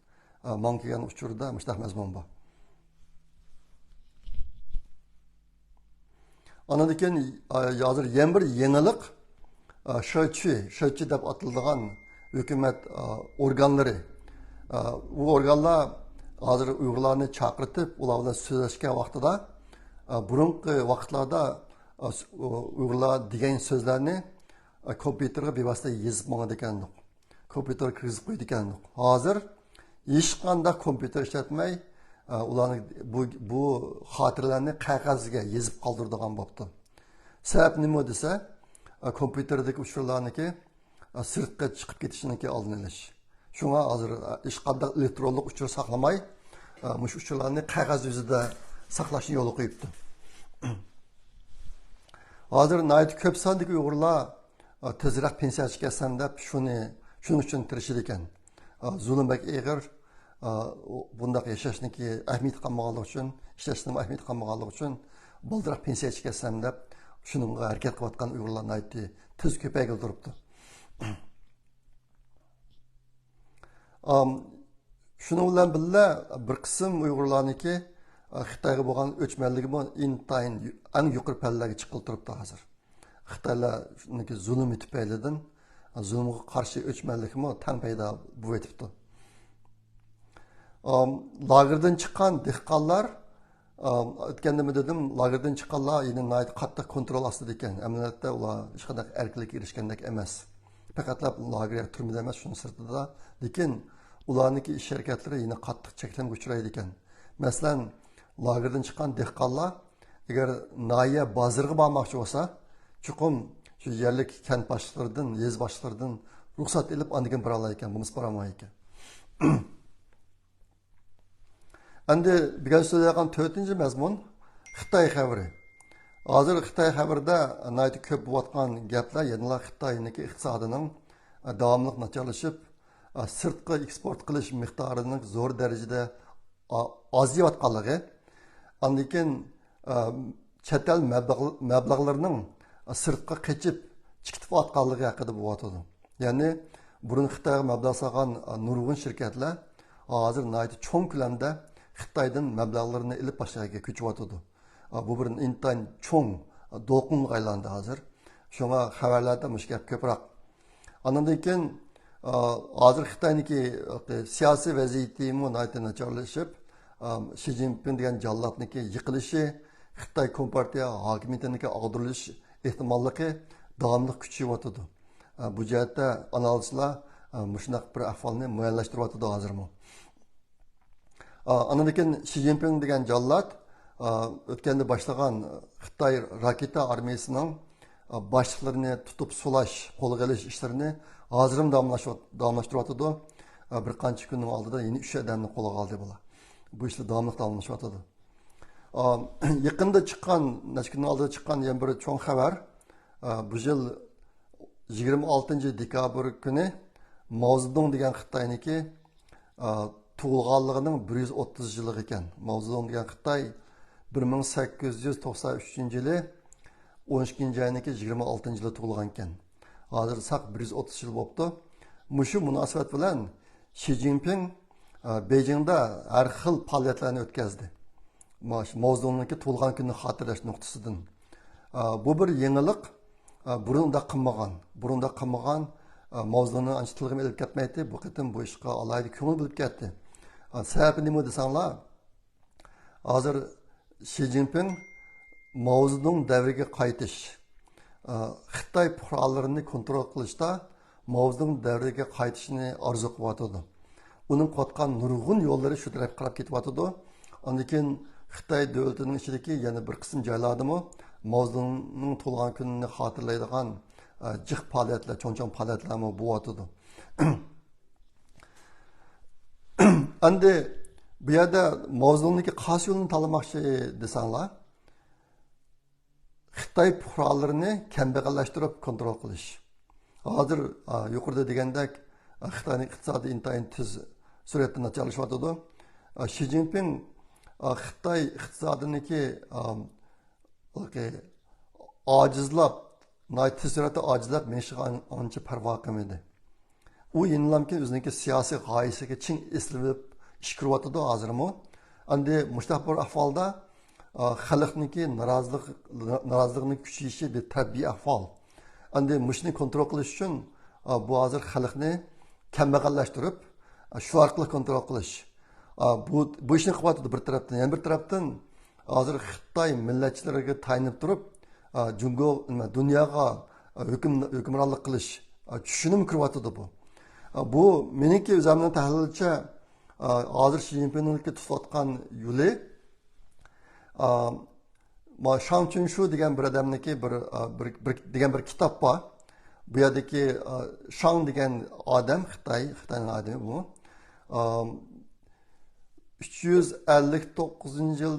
ئە، ماڭا كەلگەن ئۇچۇردا مۇشۇنداق مەزمۇن بار. ئاندىن كېيىن، ئە، ھازىر يەنە بىر يېڭىلىق، ئە، شېچۈ، شېچۈ دەپ ئاتىلىدىغان ھۆكۈمەت، ئە، ئورگانلىرى. ئە، بۇ ئورگانلار ھازىر ئۇيغۇرلارنى چاقىرتىپ، ئۇلار بىلەن سۆزلەشكەن ۋاقتىدا، ئە، بۇرۇنقى ۋاقىتلاردا، ئە، س-، ئۇ-، ئۇيغۇرلار دېگەن سۆزلەرنى، ئە، كومپيۇتېرغا بىۋاسىتە يېزىپ ماڭىدىكەنلىق. كومپيۇتېرغا كىرگۈزۈپ قويىدىكەنلىق. ھازىر ھېچقانداق كومپيۇتېر ئىشلەتمەي، ئە، ئۇلارنى بۇ، بۇ خاتىرىلەرنى قەغەزگە يېزىپ قالدۇرىدىغان بوپتۇ. سەۋەب نېمە دېسە، ئە، كومپيۇتېردىكى ئۇچۇرلارنىكى، ئە، سىرتقا چىقىپ كېتىشىنىڭكى ئالدىنى ئېلىش. شۇڭا ھازىر، ئە، ھېچقانداق ئېلېكترونلۇق ئۇچۇر ساقلىماي، ئە، مۇشۇ ئۇچۇرلارنى قەغەز يۈزىدە ساقلاشنى يولغا قويۇپتۇ. ھازىر ناھايىتى كۆپ ساندىكى ئۇيغۇرلار، ئە، تېزرەك پېنسىيەگە كەتسەم دەپ شۇنى، شۇنىڭ ئۈچۈن تىرىشىدىكەن. ئە، زۇلۇم بەك ئېغىر. ئە، ئۇ، بۇنداق ياشاشنىڭكى ئەھمىيىتى قالمىغانلىقى ئۈچۈن، ئىشلەشنىڭ ئەھمىيىتى قالمىغانلىقى ئۈچۈن، بالدۇرراق پېنسىيەگە كەتسەم دەپ، شۇنىڭغا ھەرىكەت قىلىۋاتقان ئۇيغۇرلار ناھايىتى تېز كۆپەيگىلى تۇرۇپتۇ. ئام، شۇنىڭ بىلەن بىللە، بىر قىسىم ئۇيغۇرلارنىڭكى، ئە، خىتايغا بولغان ئۆچمەنلىكىمۇ ئىنتايىن يۇ-، ئەڭ يۇقىرى پەللىلەرگە چىققىلى تۇرۇپتۇ ھازىر. خىتايلارنىڭكى زۇلۇمى تۈپەيلىدىن، زۇلۇمغا قارشى ئۆچمەنلىكمۇ تەڭ پەيدا بولۇۋېتىپتۇ. ئام، لاگېردىن چىققان دېھقانلار، ئام، ئۆتكەندىمۇ دېدىم، لاگېردىن چىققانلار يەنە ناھايىتى قاتتىق كونترول ئاستىدا ئىكەن. ئەمەلىيەتتە ئۇلار ھېچقانداق ئەركىنلىككە ئېرىشكەندەك ئەمەس. پەقەتلا لاگېر ياكى تۈرمىدە ئەمەس، شۇنىڭ سىرتىدا. لېكىن ئۇلارنىڭكى ئىش ھەرىكەتلىرى يەنە قاتتىق چەكلىمىگە ئۇچرايدىكەن. مەسىلەن، لاگېردىن چىققان دېھقانلار ئەگەر ناھىيە بازىرىغا بارماقچى بولسا، چوقۇم شۇ يەرلىك كەنت باشلىقلىرىدىن، يېزا باشلىقلىرىدىن رۇخسەت ئېلىپ، ئاندىن كېيىن بارالايدىكەن، بولمىسا بارالمايدىكەن. ئەمدى بۈگۈن سۆزلەيدىغان تۆتىنچى مەزمۇن خىتاي خەۋىرى. ھازىر خىتاي خەۋىرىدە ناھايىتى كۆپ بولۇۋاتقان گەپلەر يەنىلا خىتاينىڭكى ئىقتىسادىنىڭ داۋاملىق ناچارلىشىپ، سىرتقا ئېكسپورت قىلىش مىقدارىنىڭ زور دەرىجىدە ئا-، ئازىيىۋاتقانلىقى، ئاندىن كېيىن، ئە، چەت ئەل مەبلەغ-، مەبلەغلىرىنىڭ سىرتقا قېچىپ چىقىۋاتقانلىقى ھەققىدە بولۇۋاتىدۇ. يەنى بۇرۇن خىتايغا مەبلەغ سالغان، ئە، نۇرغۇن شىركەتلەر ھازىر ناھايىتى چوڭ كۆلەمدە خىتايدىن مەبلەغلىرىنى ئېلىپ، باشقا يەرگە كۆچۈۋاتىدۇ. ئە، بۇ بىر ئىنتايىن چوڭ، ئە، دولقۇنغا ئايلاندى ھازىر. شۇڭا خەۋەرلەردە مۇشۇ گەپ كۆپرەك. ئاندىن كېيىن، ئا، ھازىر خىتاينىڭكى، ئا، سىياسىي ۋەزىيىتىمۇ ناھايىتى ناچارلىشىپ، ئا، شى جىنپىڭ دېگەن جاللاتنىڭكى يىقىلىشى، خىتاي كومپارتىيە ھاكىمىيىتىنىڭكى ئاغدۇرۇلۇش ئېھتىماللىقى داۋاملىق كۈچىيىۋاتىدۇ. ئا، بۇ جەھەتتە ئانالىزچىلار، ئا، مۇشۇنداق بىر ئەھۋالنى مۇئەييەنلەشتۈرۈۋاتىدۇ ھازىرمۇ. ئا، ئاندىن كېيىن شى جىنپىڭ دېگەن جاللات، ئا، ئۆتكەندە باشلىغان خىتاي راكېتا ئارمىيىسىنىڭ، ئا، باشلىقلىرىنى تۇتۇپ سولاش، قولغا ئېلىش ئىشلىرىنى ھازىرمۇ داۋاملاشىۋات-، داۋاملاشتۇرۇۋاتىدۇ. ئا، بىر قانچە كۈننىڭ ئالدىدا يەنە ئۈچ ئادەمنى قولغا ئالدى بۇلار. بۇ ئىشلار داۋاملىق داۋاملاشىۋاتىدۇ. ئا، يېقىندا چىققان، نەچچە كۈننىڭ ئالدىدا چىققان يەنە بىر چوڭ خەۋەر، ئا، بۇ يىل يىگىرمە ئالتىنچى دېكابىر كۈنى ماۋزېدۇڭ دېگەن خىتاينىڭكى، ئا، تۇغۇلغانلىقىنىڭ بىر يۈز ئوتتۇز يىللىقى ئىكەن. ماۋزېدۇڭ دېگەن خىتاي بىر مىڭ سەككىز يۈز توقسان ئۈچىنچى يىلى ئون ئىككىنچى ئاينىڭكى يىگىرمە ئالتىنچى يىلى تۇغۇلغان ئىكەن. ھازىر ساق بىر يۈز ئوتتۇز يىل بوپتۇ. مۇشۇ مۇناسىۋەت بىلەن شى جىنپىڭ، ئا، بېيجىڭدا ھەر خىل پائالىيەتلەرنى ئۆتكەزدى. ماۋزېدۇڭنىڭكى تۇغۇلغان كۈنىنى خاتىرىلەش نۇقتىسىدىن. ئا، بۇ بىر يېڭىلىق. ئا، بۇرۇن ئۇنداق قىلمىغان. بۇرۇن ئۇنداق قىلمىغان. ئا، ماۋزېدۇڭنى ئانچە تىلغىمۇ ئېلىپ كەتمەيتتى. بۇ قېتىم بۇ ئىشقا ئالاھىدە كۆڭۈل بۆلۈپ كەتتى. ئا، سەۋەبى نېمە دېسەڭلار، ھازىر شى جىنپىڭ ماۋزېدۇڭ دەۋرىگە قايتىش، ئا، خىتاي پۇقرالىرىنى كونترول قىلىشتا ماۋزېدۇڭ دەۋرىگە قايتىشنى ئارزۇ قىلىۋاتىدۇ. ئۇنىڭ قىلىۋاتقان نۇرغۇن يوللىرى شۇ تەرەپكە قاراپ كېتىۋاتىدۇ. ئاندىن كېيىن خىتاي دۆلىتىنىڭ ئىچىدىكى يەنە بىر قىسىم جايلاردىمۇ ماۋزېدۇڭنىڭ تۇغۇلغان كۈنىنى خاتىرىلەيدىغان، ئە، جىق پائالىيەتلەر، چوڭ-چوڭ پائالىيەتلەرمۇ بولۇۋاتىدۇ. ئەمدى بۇ يەردە ماۋزېدۇڭنىڭكى قايسى يولىنى تاللىماقچى دېسەڭلار، خىتاي پۇقرالىرىنى كەمبەغەللەشتۈرۈپ كونترول قىلىش. ھازىر، ئا، يۇقىرىدا دېگەندەك، ئا، خىتاينىڭ ئىقتىسادى ئىنتايىن تېز سۈرئەتتە ناچارلىشىۋاتىدۇ. ئا، شى جىنپىڭ، ئا، خىتاي ئىقتىسادىنىڭكى، ئا، ئاجىزلاپ، ناھايىتى تېز سۈرئەتتە ئاجىزلاپ مېڭىشىغا ئان-، ئانچە پەرۋا قىلمىدى. ئۇ يەنىلامكى ئۆزىنىڭكى سىياسىي غايىسىگە چىڭ ئېسىلىپ ئىش كۆرۈۋاتىدۇ ھازىرمۇ. ئەمدى مۇشۇنداق بىر ئەھۋالدا، ئا، خەلقنىڭكى نارازىلىق، نارازىلىقىنىڭ كۈچىيىشى بىر تەبىئىي ئەھۋال. ئەمدى مۇشۇنى كونترول قىلىش ئۈچۈن، ئا، بۇ ھازىر خەلقنى كەمبەغەللەشتۈرۈپ، ئا، شۇ ئارقىلىق كونترول قىلىش. ئا، بۇ، بۇ ئىشنى قىلىۋاتىدۇ بىر تەرەپتىن. يەنە بىر تەرەپتىن، ھازىر خىتاي مىللەتچىلىرىگە تايىنىپ تۇرۇپ، ئا، جۇڭگو، نېمە، دۇنياغا، ئا، ھۆكۈم-، ھۆكۈمرانلىق قىلىش، ئا، چۈشىنىمۇ كىرىۋاتىدۇ بۇ. ئا، بۇ مېنىڭكى ئۆزۈمنىڭ تەھلىلىچە، ئا، ھازىر شى جىنپىڭنىڭكى تۇتۇۋاتقان يولى، ئا، ما-، شاڭ چۈنشۇ دېگەن بىر ئادەمنىڭكى بىر، ئا، بىر، بىر، دېگەن بىر كىتاب بار. بۇ يەردىكى، ئا، شاڭ دېگەن ئادەم خىتاي، خىتاينىڭ ئادىمى بۇ. ئا، ئۈچ يۈز ئەللىك توققۇزىنچى يىل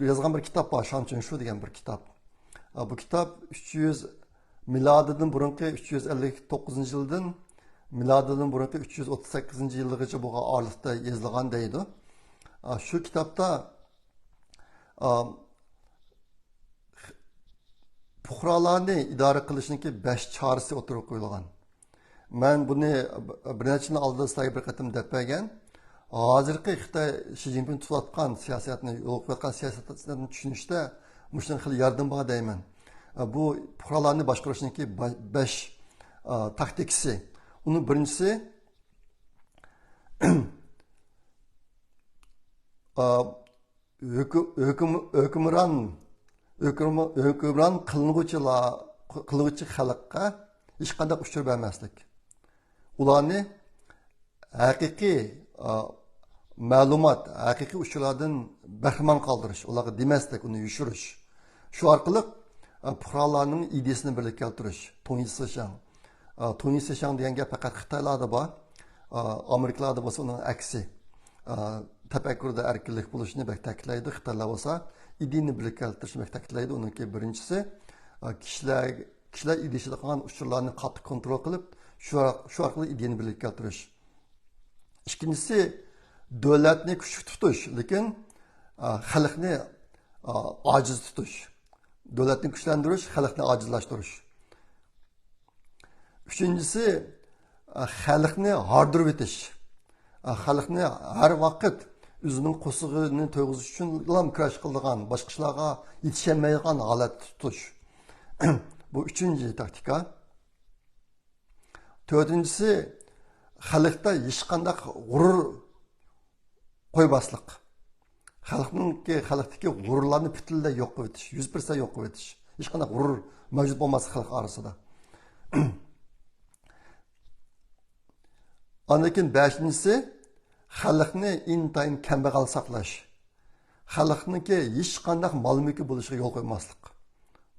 يازغان بىر كىتاب بار، شاڭ چۈنشۇ دېگەن بىر كىتاب. ئا، بۇ كىتاب ئۈچ يۈز، مىلادىدىن بۇرۇنقى ئۈچ يۈز ئەللىك توققۇزىنچى يىلدىن مىلادىدىن بۇرۇنقى ئۈچ يۈز ئوتتۇز سەككىزىنچى يىلغىچە بولغان ئارىلىقتا يېزىلغان دەيدۇ. ئا، شۇ كىتابتا، ئا، پۇقرالارنى ئىدارە قىلىشنىڭكى بەش چارىسى ئوتتۇرىغا قويۇلغان. مەن بۇنى بىر نەچچە يىل ئالدىدا سىلەرگە بىر قېتىم دەپ بەرگەن. ھازىرقى خىتاي شى جىنپىڭ تۇتۇۋاتقان سىياسەتنى، يولغا قويۇۋاتقان سىياسەتنى چۈشىنىشتە مۇشۇنىڭ خېلى ياردىمى بار دەيمەن. بۇ پۇقرالارنى باشقۇرۇشنىڭكى با-، بەش، ئا، تاكتىكىسى. ئۇنىڭ بىرىنچىسى، ئا، ھۆكۈ-، ھۆكۈم-، ھۆكۈمران، ھۆكۈم-، ھۆكۈمران قىلىنغۇچىلار، قىلغۇچى خەلققە ھېچقانداق ئۇچۇر بەرمەسلىك. ئۇلارنى ھەقىقىي، ئا، مەلۇمات، ھەقىقىي ئۇچۇرلاردىن بەھرىمەن قالدۇرۇش، ئۇلارغا دېمەسلىك، ئۇنى يوشۇرۇش. شۇ ئارقىلىق، ئا، پۇقرالارنىڭ ئىدىيىسىنى بىرلىككە كەلتۈرۈش، تۇڭيىسىشاڭ. ئا، تۇڭيىسىشاڭ دېگەن گەپ پەقەت خىتايلاردا بار. ئا، ئامېرىكىلاردا بولسا ئۇنىڭ ئەكسى. ئا، تەپەككۇردا ئەركىنلىك بولۇشنى بەك تەكىتلەيدۇ. خىتايلار بولسا ئىدىيىنى بىرلىككە كەلتۈرۈشنى بەك تەكىتلەيدۇ. ئۇنىڭكى بىرىنچىسى، ئا، كىشىلەر، كىشىلەر ئىدىيىسىدە قىلغان ئۇچۇرلارنى قاتتىق كونترول قىلىپ، شۇ، شۇ ئارقىلىق ئىدىيىنى بىرلىككە كەلتۈرۈش. ئىككىنچىسى، دۆلەتنى كۈچلۈك تۇتۇش، لېكىن، ئا، خەلقنى، ئا، ئاجىز تۇتۇش. دۆلەتنى كۈچلەندۈرۈش، خەلقنى ئاجىزلاشتۇرۇش. ئۈچىنچىسى، ئا، خەلقنى ھاردۇرۇۋېتىش. ئا، خەلقنى ھەر ۋاقىت ئۆزىنىڭ قورسىقىنى تويغۇزۇش ئۈچۈنلا كۈرەش قىلىدىغان، باشقا ئىشلارغا يېتىشەلمەيدىغان ھالەتتە تۇتۇش. بۇ ئۈچىنچى تاكتىكا. تۆتىنچىسى، خەلقتە ھېچقانداق غۇرۇر قويماسلىق. خەلقنىڭكى، خەلقتىكى غۇرۇرلارنى پۈتۈنلەي يوق قىلىۋېتىش، يۈز پىرسەنت يوق قىلىۋېتىش. ھېچقانداق غۇرۇر مەۋجۇت بولماسلىق خەلق ئارىسىدا. ئاندىن كېيىن بەشىنچىسى، خەلقنى ئىنتايىن كەمبەغەل ساقلاش. خەلقنىڭكى ھېچقانداق مال مۈلكى بولۇشىغا يول قويماسلىق.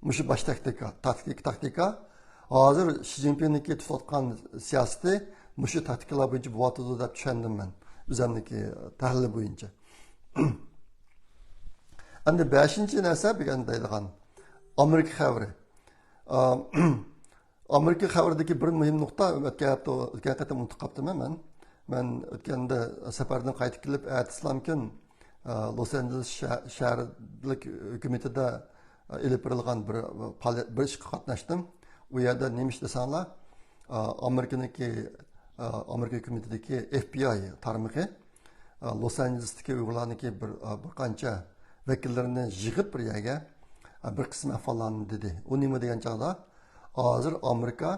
مۇشۇ باش تاكتىكا، تاكتىك-، تاكتىكا. ھازىر شى جىنپىڭنىڭكى تۇتۇۋاتقان سىياسىتى مۇشۇ تاكتىكىلار بويىچە بولۇۋاتىدۇ دەپ چۈشەندىم مەن، ئۆزۈمنىڭكى تەھلىلى بويىچە. ئەمدى بەشىنچى نەرسە بۈگۈن دەيدىغان ئامېرىكا خەۋىرى. ئا، ئامېرىكا خەۋىرىدىكى بىر مۇھىم نۇقتا، ئۆتكەن ھەپتە، ئۆتكەن قېتىم ئۇنتۇپ قاپتىمەن مەن. مەن ئۆتكەندە سەپەردىن قايتىپ كېلىپ، ئەتىسىلامكۈن، ئا، لوس ئانژېلېس شە-، شەھەرلىك ھۆكۈمىتىدە، ئا، ئېلىپ بېرىلغان بىر پائالىيەت، بىر ئىشقا قاتناشتىم. ئۇ يەردە نېمە ئىش دېسەڭلار، ئا، ئامېرىكىنىڭكى، ئا، ئامېرىكا ھۆكۈمىتىدىكى ئېف بى ئاي تارمىقى، ئا، لوس ئانژېلېستىكى ئۇيغۇرلارنىڭكى بىر، ئا، بىر قانچە ۋەكىللىرىنى يىغىپ بىر يەرگە، ئا، بىر قىسىم ئەھۋاللارنى دېدى. ئۇ نېمە دېگەن چاغدا، ھازىر ئامېرىكا،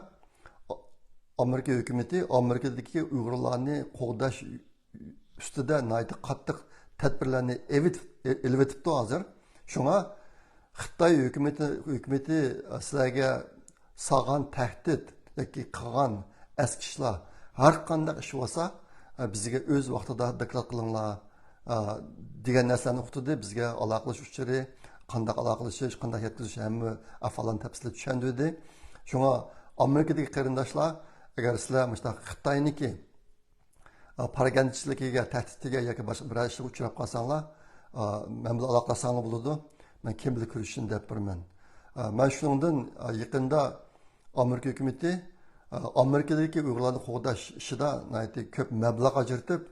ئامېرىكا ھۆكۈمىتى ئامېرىكىدىكى ئۇيغۇرلارنى قوغداش ئۈستىدە ناھايىتى قاتتىق تەدبىرلەرنى ئېۋىتىپ، ئېلىۋېتىپتۇ ھازىر. شۇڭا خىتاي ھۆكۈمىتى، ھۆكۈمىتى سىلەرگە سالغان تەھدىت ياكى قىلغان ئەسكى ئىشلار، ھەر قانداق ئىش بولسا، بىزگە ئۆز ۋاقتىدا دوكلات قىلىڭلار، دېگەن نەرسىلەرنى ئۇقتۇردى. بىزگە ئالاقىلىشىش ئۇچۇرى، قانداق ئالاقىلىشىش، قانداق يەتكۈزۈش، ھەممە ئەھۋاللارنى تەپسىلىي چۈشەندۈردى. شۇڭا ئامېرىكىدىكى قېرىنداشلار، ئەگەر سىلەر مۇشۇنداق خىتاينىڭكى ئا، پاراگەندىچىلىكىگە، تەھدىتىگە ياكى باشقا بىرەر ئىشقا ئۇچراپ قالساڭلار، ئا، مەن بىلەن ئالاقىلاشساڭلار بولىدۇ. مەن كىم بىلەن كۆرۈشۈشنى دەپ بېرىمەن. ئا، مەن شۇنىڭدىن، ئا، يېقىندا ئامېرىكا ھۆكۈمىتى، ئا، ئامېرىكىدىكى ئۇيغۇرلارنى قوغداش ئىشىدا ناھايىتى كۆپ مەبلەغ ئاجرىتىپ،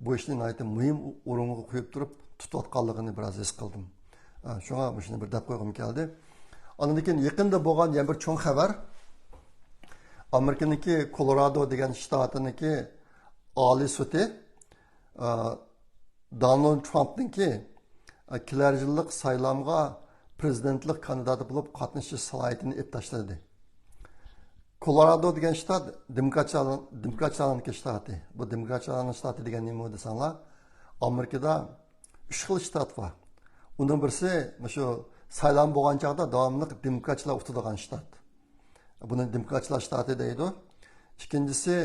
بۇ ئىشنى ناھايىتى مۇھىم ئورۇنغا قويۇپ تۇرۇپ تۇتۇۋاتقانلىقىنى بىراز ھېس قىلدىم. ئا، شۇڭا مۇشۇنى بىر دەپ قويغۇم كەلدى. ئاندىن كېيىن يېقىندا بولغان يەنە بىر چوڭ خەۋەر، ئامېرىكىنىڭكى كولورادو دېگەن شتاتىنىڭكى ئالىي سوتى، ئا، دونالد ترامپنىڭكى، ئا، كېلەر يىللىق سايلامغا پىرېزىدېنتلىق كاندىداتى بولۇپ قاتنىشىش سالاھىيىتىنى ئېلىپ تاشلىدى. كولورادو دېگەن شتات دېموكراتچىلار-، دېموكراتچىلارنىڭكى شتاتى. بۇ دېموكراتچىلارنىڭ شتاتى دېگەن نېمە دېسەڭلار، ئامېرىكىدا ئۈچ خىل شتات بار. ئۇنىڭ بىرسى مۇشۇ سايلام بولغان چاغدا داۋاملىق دېموكراتچىلار ئۇتىدىغان شتات. بۇنى دېموكراتچىلار شتاتى دەيدۇ. ئىككىنچىسى،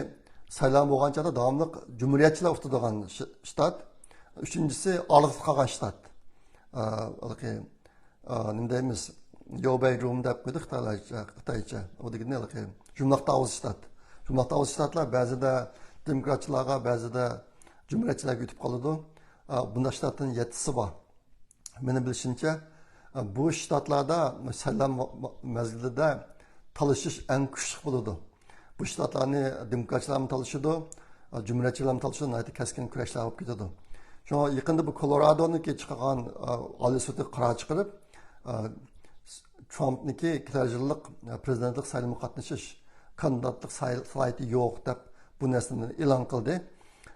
سايلام بولغان چاغدا داۋاملىق جۇمھۇرىيەتچىلەر ئۇتىدىغان ش-، شتات. ئۈچىنچىسى، ئارىلىقتا قالغان شتات. ئا، ھېلىقى، ئا، نېمە دەيمىز؟ يوبەي روم دەپ قويدى خىتايلارچە، خىتايچە. ئۇ دېگىنى ھېلىقى يۇمىلاق تاۋۇز شتات. يۇملاق تاۋۇز شتاتلار بەزىدە دېموكراتچىلارغا، بەزىدە جۇمھۇرىيەتچىلەرگە ئۆتۈپ قالىدۇ. ئا، بۇنداق شتاتتىن يەتتىسى بار. مېنىڭ بىلىشىمچە، بۇ شتاتلاردا سايلام مەزگىلىدە تالىشىش ئەڭ كۈچلۈك بولىدۇ. بۇ شتاتلارنى دېموكراتچىلارمۇ تالىشىدۇ، جۇمھۇرىيەتچىلەرمۇ تالىشىدۇ، ناھايىتى كەسكىن كۈرەشلەر بولۇپ كېتىدۇ. شۇڭا يېقىندا بۇ كولورادونىڭكى چىقارغان ئالىي سوتى قارار چىقىرىپ، ترامپنىڭكى كېلەر يىللىق پرېزىدېنتلىق سايلىمىغا قاتنىشىش كاندىداتلىق سالاھىيىتى يوق دەپ بۇ نەرسىنى ئېلان قىلدى.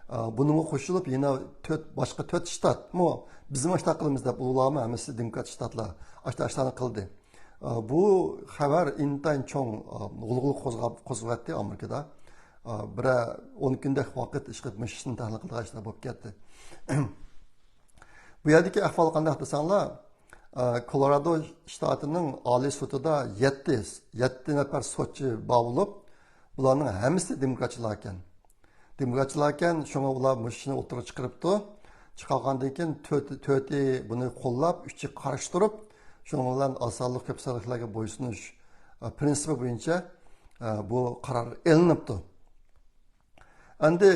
ئا، بۇنىڭغا قوشۇلۇپ يەنە تۆت، باشقا تۆت شتاتمۇ بىزمۇ ئاشتا قىلىمىز دەپ ئۇلارمۇ ھەممىسى دېموكرات شتاتلار ئاشتا ئاشتانى قىلدى. ئا، بۇ خەۋەر ئىنتايىن چوڭ، ئا، غۇلغۇلا قوزغاپ، قوزغىۋەتتى ئامېرىكىدا. ئا، بىرەر ئون كۈندەك ۋاقىت ئىشقىلىپ مۇشۇ ئىشنى تەھلىل قىلىدىغان ئىشلار بولۇپ كەتتى. بۇ يەردىكى ئەھۋال قانداق دېسەڭلار، ئا، كولورادو شتاتىنىڭ ئالىي سوتىدا يەتتە، يەتتە نەپەر سوتچى بار بولۇپ، بۇلارنىڭ ھەممىسى دېموكراتچىلار ئىكەن. دېموكراتچىلار ئىكەن، شۇڭا ئۇلار مۇشۇ ئىشنى ئوتتۇرىغا چىقىرىپتۇ. چىقارغاندىن كېيىن تۆت-، تۆتى بۇنى قوللاپ، ئۈچى قارشى تۇرۇپ، شۇنىڭ بىلەن ئاز سانلىق كۆپ سانلىقلارغا بويسۇنۇش، ئە، پرىنسىپى بويىچە، ئە، بۇ قارار ئېلىنىپتۇ. ئەمدى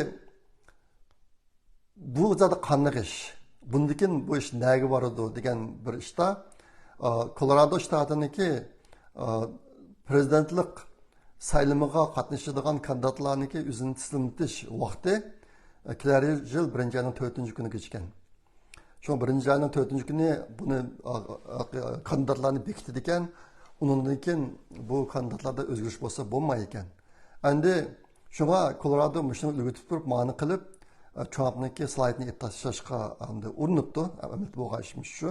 بۇ زادى قانداق ئىش؟ بۇندىن كېيىن بۇ ئىش نەگە بارىدۇ دېگەن بىر ئىشتا، ئا، كولورادو شتاتىنىڭكى، ئا، پرېزىدېنتلىق سايلىمىغا قاتنىشىدىغان كاندىداتلارنىڭكى ئۆزىنى تىزىملىتىش ۋاقتى، ئا، كېلەر يىل بىرىنچى ئاينىڭ تۆتىنچى كۈنىگىچە ئىكەن. شۇڭا بىرىنچى ئاينىڭ تۆتىنچى كۈنى بۇنى، ئا، ئا، كاندىداتلارنى بېكىتىدىكەن، ئۇنىڭدىن كېيىن بۇ كاندىداتلاردا ئۆزگىرىش بولسا بولمايدىكەن. ئەمدى شۇڭا كولورادو مۇشۇنى ئۈلگە تۇتۇپ مانا قىلىپ، ئە، ترامپنىڭكى سالاھىيىتىنى ئېلىپ تاشلاشقا ئەمدى ئۇرۇنۇپتۇ. ئەمەلىيەتتە بولغان ئىشمۇ شۇ.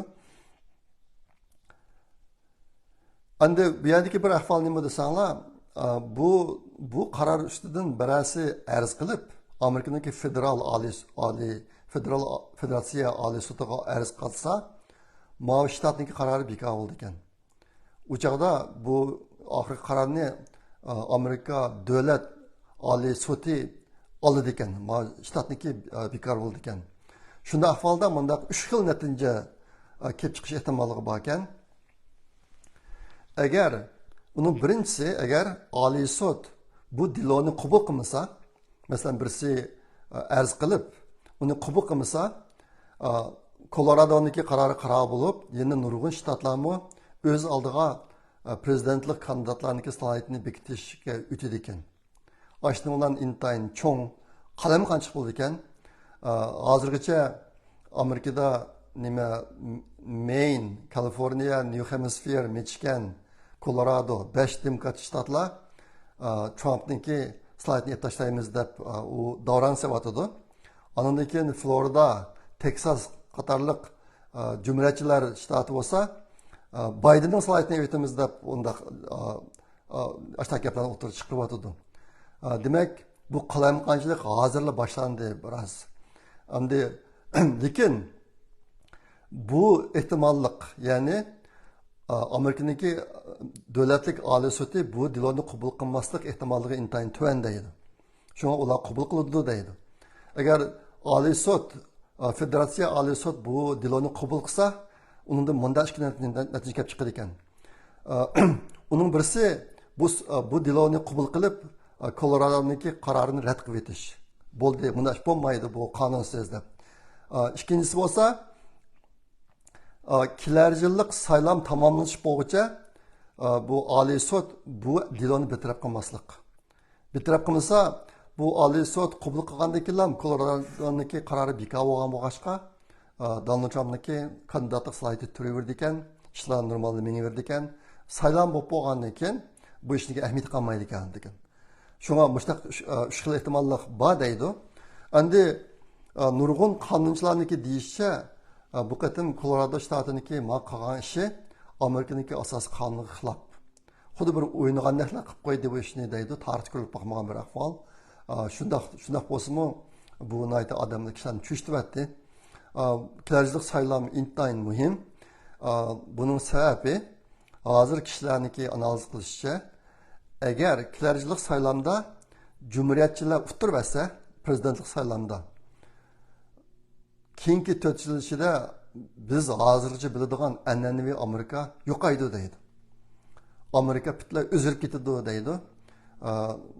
ئەمدى بۇ يەردىكى بىر ئەھۋال نېمە دېسەڭلار، ئە، بۇ، بۇ قارار ئۈستىدىن بىرەرسى ئەرز قىلىپ، ئامېرىكىنىڭكى فېدېرال ئالىي، ئالىي، فېدېرال، فېدېراتسىيە ئالىي سوتىغا ئەرز قىلسا، ماۋۇ شتاتنىڭكى قارارى بىكار بولىدىكەن. ئۇ چاغدا بۇ ئاخىرقى قارارنى، ئا، ئامېرىكا دۆلەت ئالىي سوتى ئالىدىكەن، ما-، شتاتنىكى، ئا، بىكار بولىدىكەن. شۇنداق ئەھۋالدا مۇنداق ئۈچ خىل نەتىجە، ئا، كېلىپ چىقىش ئېھتىماللىقى باركەن. ئەگەر ئۇنىڭ بىرىنچىسى، ئەگەر ئالىي سوت بۇ دېلونى قوبۇل قىلمىسا، مەسىلەن، بىرسى، ئە، ئەرز قىلىپ، ئۇنى قوبۇل قىلمىسا، ئە، كولورادونىڭكى قارارى قارار بولۇپ، يەنە نۇرغۇن شتاتلارمۇ ئۆز ئالدىغا، ئە، پرېزىدېنتلىق كاندىداتلارنىڭكى سالاھىيىتىنى بېكىتىشكە ئۆتىدىكەن. ئاشۇنىڭ بىلەن ئىنتايىن چوڭ قالايمىقانچىلىق بولىدىكەن. ئە، ھازىرغىچە ئامېرىكىدا نېمە، مېين، كالىفورنىيە، نيۇ خېمىسفېر، مىچىگان، كولورادو، بەش دېموكرات شتاتلار، ئا، ترامپنىڭكى سلايدنى ئېلىپ تاشلايمىز دەپ، ئا، ئۇ داۋراڭ سېلىۋاتىدۇ. ئانىڭدىن كېيىن فلورىدا، تېكساس قاتارلىق، ئا، جۇمھۇرىيەتچىلەر شتاتى بولسا، ئا، بايدېننىڭ سلايدنى ئېلىۋېتىمىز دەپ ئۇنداق، ئا، ئا، ئاشۇنداق گەپلەرنى ئوتتۇرىغا چىقىرىۋاتىدۇ. ئا، دېمەك، بۇ قالايمىقانچىلىق ھازىرلا باشلاندى بىراز. ئەمدى، لېكىن بۇ ئېھتىماللىق، يەنى، ئا، ئامېرىكىنىڭكى دۆلەتلىك ئالىي سوتى بۇ دېلونى قوبۇل قىلماسلىق ئېھتىماللىقى ئىنتايىن تۆۋەن دەيدۇ. شۇڭا ئۇلار قوبۇل قىلىدۇ دەيدۇ. ئەگەر ئالىي سوت، ئا، فېدېراتسىيە ئالىي سوت بۇ دېلونى قوبۇل قىلسا، ئۇنىڭدىن مۇنداق ئىككى نەتىجە، نەتىجە كېلىپ چىقىدىكەن. ئا، ئۇنىڭ بىرسى بۇ س-، ئا، بۇ دېلونى قوبۇل قىلىپ، ئا، كولورادونىڭكى قارارىنى رەت قىلىۋېتىش. بولدى، مۇنداق ئىش بولمايدۇ، بۇ قانۇنسىز دەپ. ئا، ئىككىنچىسى بولسا، ئا، كېلەر يىللىق سايلام تاماملىنىش بولغۇچە، ئا، بۇ ئالىي سوت بۇ دېلونى بىر تەرەپ قىلماسلىق. بىر تەرەپ قىلمىسا، بۇ ئالىي سوت قوبۇل قىلغاندىن كېيىنلا كولورادونىڭكى قارارى بىكار بولغان بولغاچقا، ئا، دونالد ترامپنىڭكى كاندىداتلىق سالاھىيىتى تۇرۇۋېرىدىكەن، ئىشلار نورمالدا مېڭىۋېرىدىكەن، سايلام بولۇپ بولغاندىن كېيىن بۇ ئىشنىڭكى ئەھمىيىتى قالمايدىكەن دېگەن. شۇڭا مۇشۇنداق ئۈچ، ئۈچ خىل ئېھتىماللىق بار دەيدۇ. ئەمدى، ئە، نۇرغۇن قانۇنچىلارنىڭكى دېيىشىچە، ئە، بۇ قېتىم كولورادو شتاتىنىڭكى ما قىلغان ئىشى ئامېرىكىنىڭكى ئاساسىي قانۇنىغا خىلاپ. خۇددى بىر ئوينىغاندەكلا قىلىپ قويدى بۇ ئىشنى دەيدۇ. تارىختا كۆرۈلۈپ باقمىغان بىر ئەھۋال. ئە، شۇنداق، شۇنداق بولسىمۇ، بۇ ناھايىتى ئادەملەر كىشىلەرنى چۆچۈتۈۋەتتى. ئا، كېلەر يىللىق سايلام ئىنتايىن مۇھىم. ئا، بۇنىڭ سەۋەبى، ھازىر كىشىلەرنىڭكى ئانالىز قىلىشىچە، ئەگەر كېلەر يىللىق سايلامدا جۇمھۇرىيەتچىلەر ئۇتتۇرۇۋەتسە، پىرېزىدېنتلىق سايلامدا، كېيىنكى تۆت يىل ئىچىدە بىز ھازىرغىچە بىلىدىغان ئەنئەنىۋى ئامېرىكا يوقايدۇ دەيدۇ. ئامېرىكا پۈتۈنلەي ئۈزۈلۈپ كېتىدۇ دەيدۇ. ئا،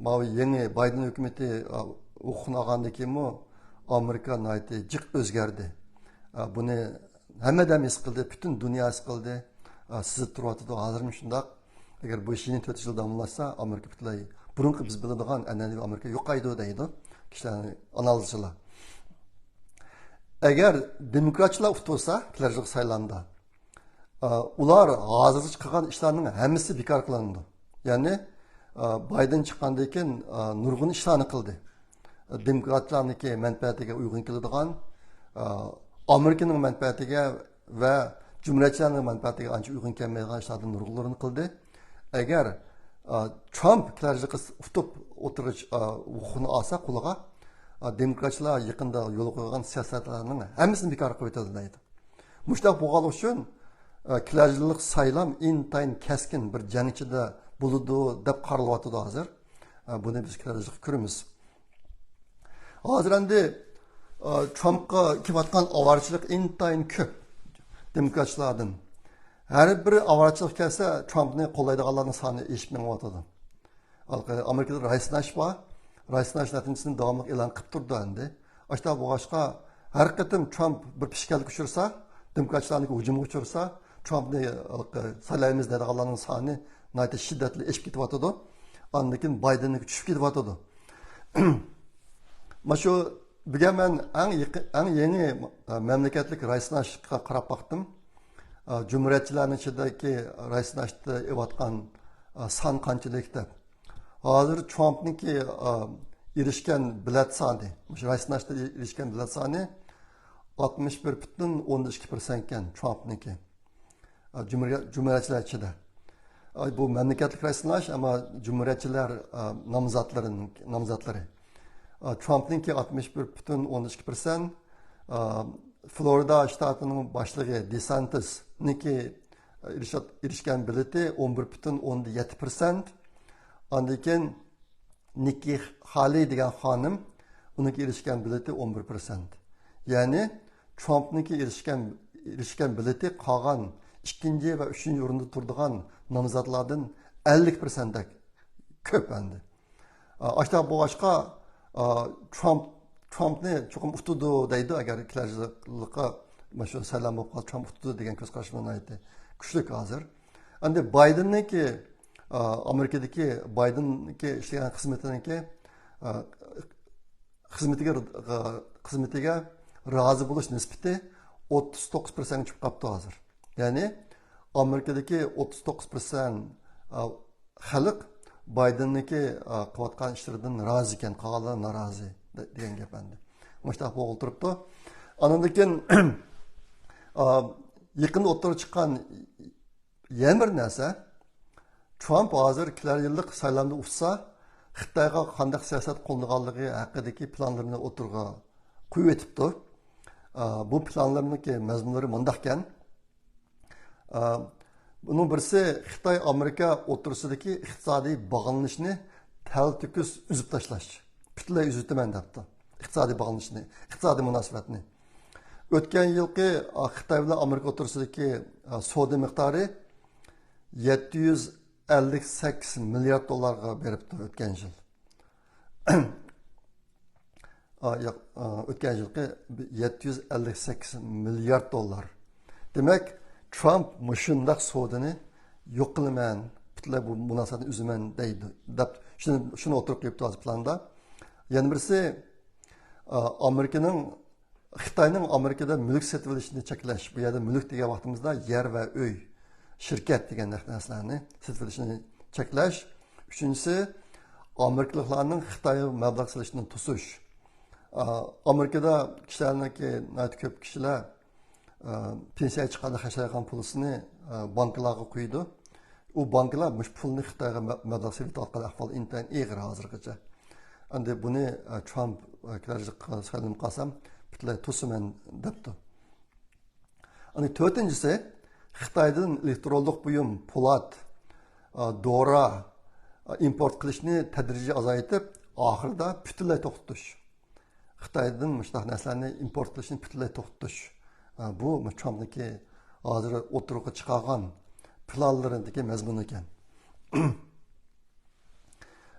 ماۋۇ يېڭى بايدېن ھۆكۈمىتى، ئا، ھوقۇقنى ئالغاندىن كېيىنمۇ ئامېرىكا ناھايىتى جىق ئۆزگەردى. ئا، بۇنى ھەممە ئادەم ھېس قىلدى، پۈتۈن دۇنيا ھېس قىلدى. ئا، سېزىپ تۇرۇۋاتىدۇ، ھازىرمۇ شۇنداق. ئەگەر بۇ ئىش يەنە تۆت يىل داۋاملاشسا، ئامېرىكا پۈتۈنلەي بۇرۇنقى بىز بىلىدىغان ئەنئەنىۋى ئامېرىكا يوقايدۇ دەيدۇ كىشىلەر، ئانالىزچىلار. ئەگەر دېموكراتچىلار ئۇتۇلسا كېلەر يىلقى سايلامدا، ئۇلار ھازىرغىچە قىلغان ئىشلارنىڭ ھەممىسى بىكار قىلىنىدۇ. يەنى، بايدېن چىققاندىن كېيىن نۇرغۇن ئىشلارنى قىلدى. دېموكراتلارنىڭكى مەنپەئەتىگە ئۇيغۇن كېلىدىغان، ئامېرىكىنىڭ مەنپەئەتىگە ۋە جۇمھۇرىيەتچىلەرنىڭ مەنپەئەتىگە ئانچە ئۇيغۇن كەلمەيدىغان ئىشلاردىن نۇرغۇنلىرىنى قىلدى. ئەگەر، ترامپ كېلەر يىلقى ئۇتۇپ ئوتتۇرىغا چىق-، ھوقۇقنى ئالسا قولىغا، دېموكراتچىلار يېقىندا يولغا قويغان سىياسەتلەرنىڭ ھەممىسىنى بىكار قىلىۋېتىدۇ دەيدۇ. مۇشۇنداق بولغانلىقى ئۈچۈن، ئە، كېلەر يىللىق سايلام ئىنتايىن كەسكىن بىر جەڭ ئىچىدە بولىدۇ دەپ قارىلىۋاتىدۇ ھازىر. ئە، بۇنى بىز كېلەر يىللىق كۆرىمىز. ھازىر ئەمدى، ئە، ترامپقا كېلىۋاتقان ئاۋارىچىلىق ئىنتايىن كۆپ دېموكراتچىلاردىن. ھەر بىر ئاۋارىچىلىق كەلسە، ترامپنى قوللايدىغانلارنىڭ سانى ئېشىپ مېڭىۋاتىدۇ. ئامېرىكىدا راي سىناش بار. راي سىناش نەتىجىسىنى داۋاملىق ئېلان قىلىپ تۇرىدۇ ئەمدى. ئاشۇنداق بولغاچقا، ھەر قېتىم ترامپ بىر پىشكەلگە ئۇچرىسا، دېموكراتچىلارنىڭ ھۇجۇمىغا ئۇچرىسا، ترامپنى سايلايمىز دەيدىغانلارنىڭ سانى ناھايىتى شىددەتلىك ئېشىپ كېتىۋاتىدۇ. ئاندىن كېيىن بايدېننىڭكى چۈشۈپ كېتىۋاتىدۇ. مانا شۇ بۈگۈن مەن ئەڭ يېقى-، ئەڭ يېڭى، ئە، مەملىكەتلىك راي سىناشقا قاراپ باقتىم. ئە، جۇمھۇرىيەتچىلەرنىڭ ئىچىدىكى راي سىناشتا ئېلىۋاتقان، ئە، سان قانچىلىك دەپ. ھازىر ترامپنىڭكى، ئە، ئېرىشكەن بېلەت سانى، مۇشۇ راي سىناشتا ئېرىشكەن بېلەت سانى ئاتمىش بىر پۈتۈن ئوندىن ئىككى پىرسەنت ئىكەن ترامپنىڭكى. ئا، جۇمھۇرىيەت-، جۇمھۇرىيەتچىلەر ئىچىدە. ئا، بۇ مەملىكەتلىك راي سىناش، ئەمما جۇمھۇرىيەتچىلەر، ئا، نامزاتلىرىنىڭ، نامزاتلىرى. ئا، ترامپنىڭكى ئاتمىش بىر پۈتۈن ئوندىن ئىككى پىرسەنت، ئا، فلورىدا شتاتىنىڭ باشلىقى دېسانتىسنىڭكى، ئا، ئېرىشەت-، ئېرىشكەن بېلىتى ئون بىر پۈتۈن ئوندىن يەتتە پىرسەنت. ئاندىن كېيىن نىككى خالى دېگەن خانىم، ئۇنىڭكى ئېرىشكەن بېلىتى ئون بىر پىرسەنت. يەنى ترامپنىڭكى ئېرىشكەن، ئېرىشكەن بېلىتى قالغان ئىككىنچى ۋە ئۈچىنچى ئورۇندا تۇرىدىغان نامزاتلاردىن ئەللىك پىرسەنتتەك كۆپ ئەمدى. ئا، ئاشۇنداق بولغاچقا، ئا، ترامپ، ترامپنى چوقۇم ئۇتىدۇ دەيدۇ، ئەگەر كېلەر يىللىققا مانا شۇ سايلام بولۇپ قالسا ترامپ ئۇتىدۇ دېگەن كۆز قاراشمۇ ناھايىتى كۈچلۈك ھازىر. ئەمدى بايدېننىڭكى، ئا، ئامېرىكىدىكى بايدېننىڭكى ئىشلىگەن خىزمىتىنىڭكى، ئا، خىزمىتىگە، خىزمىتىگە رازى بولۇش نىسبىتى ئوتتۇز توققۇز پىرسەنتكە چىقىپ قاپتۇ ھازىر. يەنى ئامېرىكىدىكى ئوتتۇز توققۇز پىرسەنت، ئا، خەلق بايدېننىڭكى، ئا، قىلىۋاتقان ئىشلىرىدىن رازى ئىكەن، قالغانلار نارازى دە-، دېگەن گەپ ئەمدى. مۇشۇنداق بولۇپ تۇرۇپتۇ. ئاندىن كېيىن، ئا، يېقىندا ئوتتۇرىغا چىققان يەنە بىر نەرسە، ترامپ ھازىر كېلەر يىللىق سايلامدا ئۇتسا، خىتايغا قانداق سىياسەت قوللىنىدىغانلىقى ھەققىدىكى پىلانلىرىنى ئوتتۇرىغا قويۇۋېتىپتۇ. ئا، بۇ پىلانلىرىنىڭكى مەزمۇنلىرى مۇنداقكەن. ئا، بۇنىڭ بىرسى خىتاي ئامېرىكا ئوتتۇرىسىدىكى ئىقتىسادىي باغلىنىشنى تەلتۆكۈس ئۈزۈپ تاشلاش. پۈتۈنلەي ئۈزۈۋېتىمەن دەپتۇ. ئىقتىسادىي باغلىنىشنى، ئىقتىسادىي مۇناسىۋەتنى. ئۆتكەن يىلقى، ئا، خىتاي بىلەن ئامېرىكا ئوتتۇرىسىدىكى، ئا، سودا مىقدارى يەتتە يۈز ئەللىك سەككىز مىليارد دوللارغا بېرىپتۇ ئۆتكەن يىل. ئا، ياق، ئا، ئۆتكەن يىلقى يەتتە يۈز ئەللىك سەككىز مىليارد دوللار. دېمەك، ترامپ مۇشۇنداق سودىنى يوق قىلىمەن، پۈتۈنلەي بۇ مۇناسىۋەتنى ئۈزىمەن دەيدۇ، دەپ شۇنى، شۇنى ئوتتۇرىغا قويۇپتۇ ھازىر پىلاندا. يەنە بىرسى، ئا، ئامېرىكىنىڭ، خىتاينىڭ ئامېرىكىدا مۈلۈك سېتىۋېلىشىنى چەكلەش. بۇ يەردە مۈلۈك دېگەن ۋاقتىمىزدا يەر ۋە ئۆي، شىركەت دېگەن نەق-، نەرسىلەرنى سېتىۋېلىشنى چەكلەش. ئۈچىنچىسى، ئامېرىكىلىقلارنىڭ خىتايغا مەبلەغ سېلىشىنى توسۇش. ئا، ئامېرىكىدا كىشىلەرنىڭكى، ناھايىتى كۆپ كىشىلەر، ئا، پېنسىيەگە چىققاندا خەجلەيدىغان پۇلىسىنى، ئا، بانكىلارغا قويىدۇ. ئۇ بانكىلار مۇشۇ پۇلنى خىتايغا مە-، مەبلەغ سېلىۋېتىۋاتقان ئەھۋال ئىنتايىن ئېغىر ھازىرغىچە. ئەمدى بۇنى، ئا، ترامپ، ئا، كېلەر يىلقى سايلىنىپ قالسام، پۈتۈنلەي توسىمەن دەپتۇ. ئەنە تۆتىنچىسى، خىتايدىن ئېلېكترونلۇق بۇيۇم، پولات، ئا، دورا، ئا، ئىمپورت قىلىشنى تەدرىجىي ئازايتىپ، ئاخىرىدا پۈتۈنلەي توختىتىش. خىتايدىن مۇشۇنداق نەرسىلەرنى ئىمپورت قىلىشنى پۈتۈنلەي توختىتىش. ئا، بۇ ترامپنىڭكى ھازىر ئوتتۇرىغا چىقارغان پىلانلىرىدىكى مەزمۇن ئىكەن.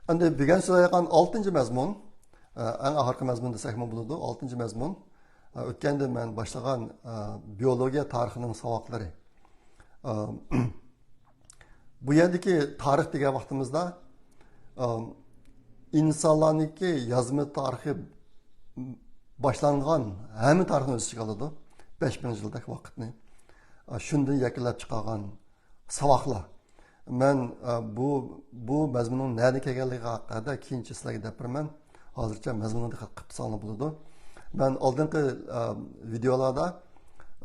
ئەمدى بۈگۈن سۆزلەيدىغان ئالتىنچى مەزمۇن، ئە، ئەڭ ئاخىرقى مەزمۇن دېسەكمۇ بولىدۇ. ئالتىنچى مەزمۇن، ئە، ئۆتكەندە مەن باشلىغان، ئە، بىيولوگىيە تارىخىنىڭ ساۋاقلىرى. ئە، بۇ يەردىكى تارىخ دېگەن ۋاقتىمىزدا، ئە، ئىنسانلارنىڭكى يازما تارىخى باشلانغان ھەممە تارىخنى ئۆز ئىچىگە ئالىدۇ. بەش مىڭ يىلدەك ۋاقىتنى. ئە، شۇندىن يەكۈنلەپ چىقارغان ساۋاقلار. مەن، ئە، بۇ، بۇ مەزمۇننىڭ نەدىن كەلگەنلىكى ھەققىدە كېيىنچە سىلەرگە دەپ بېرىمەن. ھازىرچە مەزمۇنغا دىققەت قىلىپ ساڭلار بولىدۇ. مەن ئالدىنقى، ئە، ۋىدېئولاردا،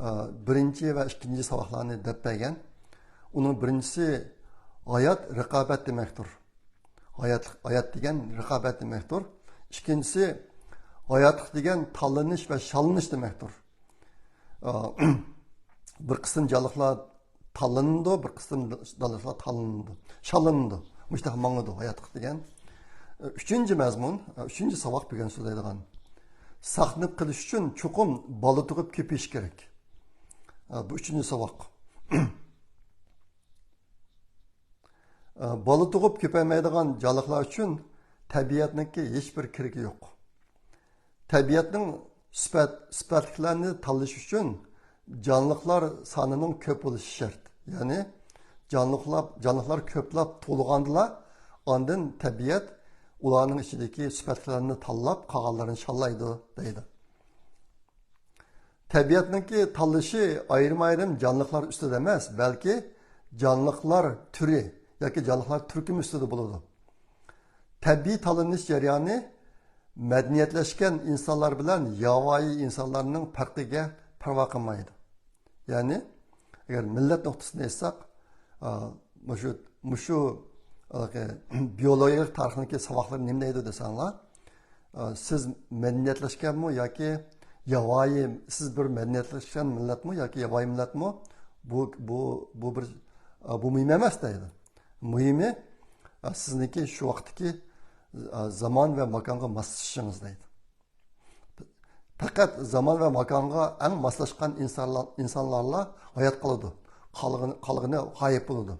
ئە، بىرىنچى ۋە ئىككىنچى ساۋاقلارنى دەپ بەرگەن. ئۇنىڭ بىرىنچىسى ھايات رىقابەت دېمەكتۇر. ھاياتلىق، ھايات دېگەن رىقابەت دېمەكتۇر. ئىككىنچىسى، ھاياتلىق دېگەن تاللىنىش ۋە شاللىنىش دېمەكتۇر. ئا، بىر قىسىم جانلىقلار تاللىنىدۇ، بىر قىسىم جانلىقلار تاللىنىدۇ، شاللىنىدۇ. مۇشۇنداق ماڭىدۇ ھاياتلىق دېگەن. ئۈچىنچى مەزمۇن، ئۈچىنچى ساۋاق بۈگۈن سۆزلەيدىغان. ساقلىنىپ قېلىش ئۈچۈن چوقۇم بالا تۇغۇپ كۆپىيىش كېرەك. بۇ ئۈچىنچى ساۋاق. بالا تۇغۇپ كۆپەيمەيدىغان جانلىقلار ئۈچۈن تەبىئەتنىڭكى ھېچبىر كېرىكى يوق. تەبىئەتنىڭ سۈپەت، سۈپەتلىكلەرنى تاللىشى ئۈچۈن جانلىقلار سانىنىڭ كۆپ بولۇشى شەرت. يەنى جانلىقلار، جانلىقلار كۆپلەپ تۇغۇلغاندىلا، ئاندىن تەبىئەت ئۇلارنىڭ ئىچىدىكى سۈپەتلىكلەرنى تاللاپ، قالغانلىرىنى شاللايدۇ، دەيدۇ. تەبىئەتنىڭكى تاللىشى ئايرىم-ئايرىم جانلىقلار ئۈستىدە ئەمەس، بەلكى جانلىقلار تۈرى ياكى جانلىقلار تۈركۈمى ئۈستىدە بولىدۇ. تەبىئىي تاللىنىش جەريانى مەدەنىيەتلەشكەن ئىنسانلار بىلەن ياۋايى ئىنسانلارنىڭ پەرقىگە پەرۋا قىلمايدۇ. يەنى، ئەگەر مىللەت نۇقتىسىدىن ئېيتساق، ئا، مۇشۇ، مۇشۇ، ھېلىقى، بىيولوگىيەلىك تارىخنىڭكى ساۋاقلىرى نېمە دەيدۇ دېسەڭلار، ئا، سىز مەدەنىيەتلەشكەنمۇ ياكى ياۋايى، سىز بىر مەدەنىيەتلەشكەن مىللەتمۇ ياكى ياۋايى مىللەتمۇ، بۇ، بۇ، بۇ بىر، ئا، بۇ مۇھىم ئەمەس دەيدۇ. مۇھىمى، ئا، سىزنىڭكى شۇ ۋاقىتتىكى، ئا، زامان ۋە ماكانغا ماسلىشىشىڭىز دەيدۇ. پەقەت زامان ۋە ماكانغا ئەڭ ماسلاشقان ئىنسانلار، ئىنسانلارلا ھايات قالىدۇ. قالغىنى، قالغىنى غايىب بولىدۇ.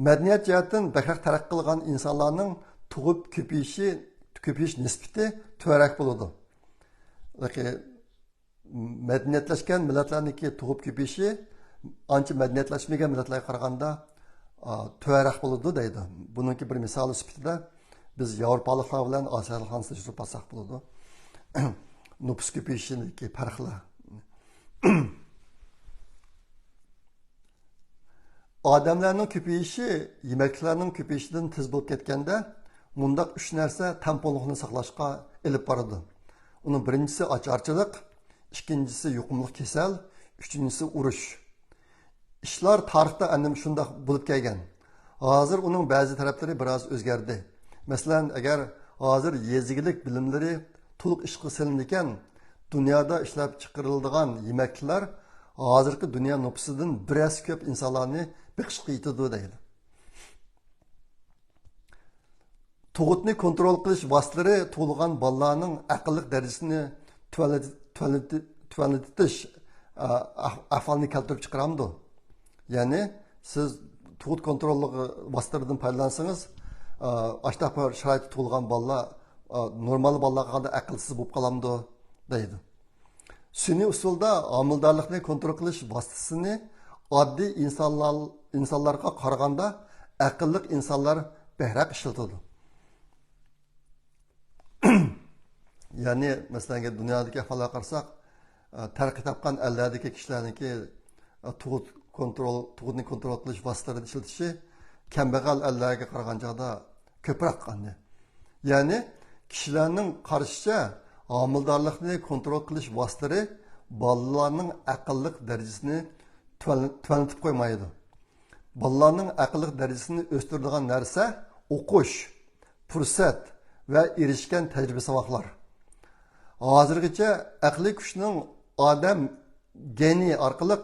مەدەنىيەت جەھەتتىن بەكرەك تەرەققىي قىلغان ئىنسانلارنىڭ تۇغۇپ كۆپىيىشى، كۆپىيىش نىسبىتى تۆۋەنرەك بولىدۇ. مەدەنىيەتلەشكەن مىللەتلەرنىڭكى تۇغۇپ كۆپىيىشى ئانچە مەدەنىيەتلەشمىگەن مىللەتلەرگە قارىغاندا، ئا، تۆۋەنرەك بولىدۇ دەيدۇ. بۇنىڭكى بىر مىسالى سۈپىتىدە بىز ياۋروپالىقلار بىلەن ئاسىيالىقلارنى سېلىشتۇرۇپ باقساق بولىدۇ. نوپۇس كۆپىيىشىدىكى پەرقلەر. ئادەملەرنىڭ كۆپىيىشى يېمەكلىكلەرنىڭ كۆپىيىشىدىن تېز بولۇپ كەتكەندە، مۇنداق ئۈچ نەرسە تەڭپۇڭلۇقنى ساقلاشقا ئېلىپ بارىدۇ. ئۇنىڭ بىرىنچىسى ئاچارچىلىق، ئىككىنچىسى يۇقۇملۇق كېسەل، ئۈچىنچىسى ئۇرۇش. ئىشلار تارىختا ئەنە شۇنداق بولۇپ كەلگەن. ھازىر ئۇنىڭ بەزى تەرەپلىرى بىراز ئۆزگەردى. مەسىلەن، ئەگەر ھازىر يېزا ئىگىلىك بىلىملىرى تولۇق ئىشقا سېلىنىدىكەن، دۇنيادا ئىشلەپچىقىرىلىدىغان يېمەكلىكلەر ھازىرقى دۇنيا نوپۇسىدىن بىر ھەسسە كۆپ ئىنسانلارنى بېقىشقا يېتىدۇ دەيدۇ. تۇغۇتنى كونترول قىلىش ۋاسىتىلىرى تۇغۇلغان بالىلارنىڭ ئەقىللىق دەرىجىسىنى تۆۋەنلىتىش، ئە، ئەھ-، ئەھۋالنى كەلتۈرۈپ چىقىرامدۇ؟ يەنى سىز تۇغۇت كونتروللۇق ۋاسىتىلىرىدىن پايدىلانسىڭىز، ئە، ئاشۇنداق بىر شارائىتتا تۇغۇلغان بالىلار، ئە، نورمال بالىلارغا قارىغاندا ئەقىلسىز بولۇپ قالامدۇ؟ دەيدۇ. سۈنئىي ئۇسۇلدا ھامىلىدارلىقنى كونترول قىلىش ۋاسىتىسىنى ئاددىي ئىنسانلار، ئىنسانلارغا قارىغاندا ئەقىللىق ئىنسانلار بەكرەك ئىشلىتىدۇ. يەنى، مەسىلەن، دۇنيادىكى ئەھۋاللارغا قارىساق، ئە، تەرەققىي تاپقان ئەللەردىكى كىشىلەرنىڭكى، ئە، تۇغۇت كونترول، تۇغۇتنى كونترول قىلىش ۋاسىتىلىرىنى ئىشلىتىشى كەمبەغەل ئەللەرگە قارىغان چاغدا كۆپرەك قاننى. يەنى كىشىلەرنىڭ قارىشىچە، ھامىلىدارلىقنى كونترول قىلىش ۋاسىتىلىرى بالىلارنىڭ ئەقىللىق دەرىجىسىنى تۆۋەن-، تۆۋەنلىتىپ قويمايدۇ. بالىلارنىڭ ئەقىللىق دەرىجىسىنى ئۆستۈرىدىغان نەرسە ئوقۇش، پۇرسەت ۋە ئېرىشكەن تەجرىبە-ساۋاقلار. ھازىرغىچە ئەقلىي كۈچنىڭ ئادەم گېنى ئارقىلىق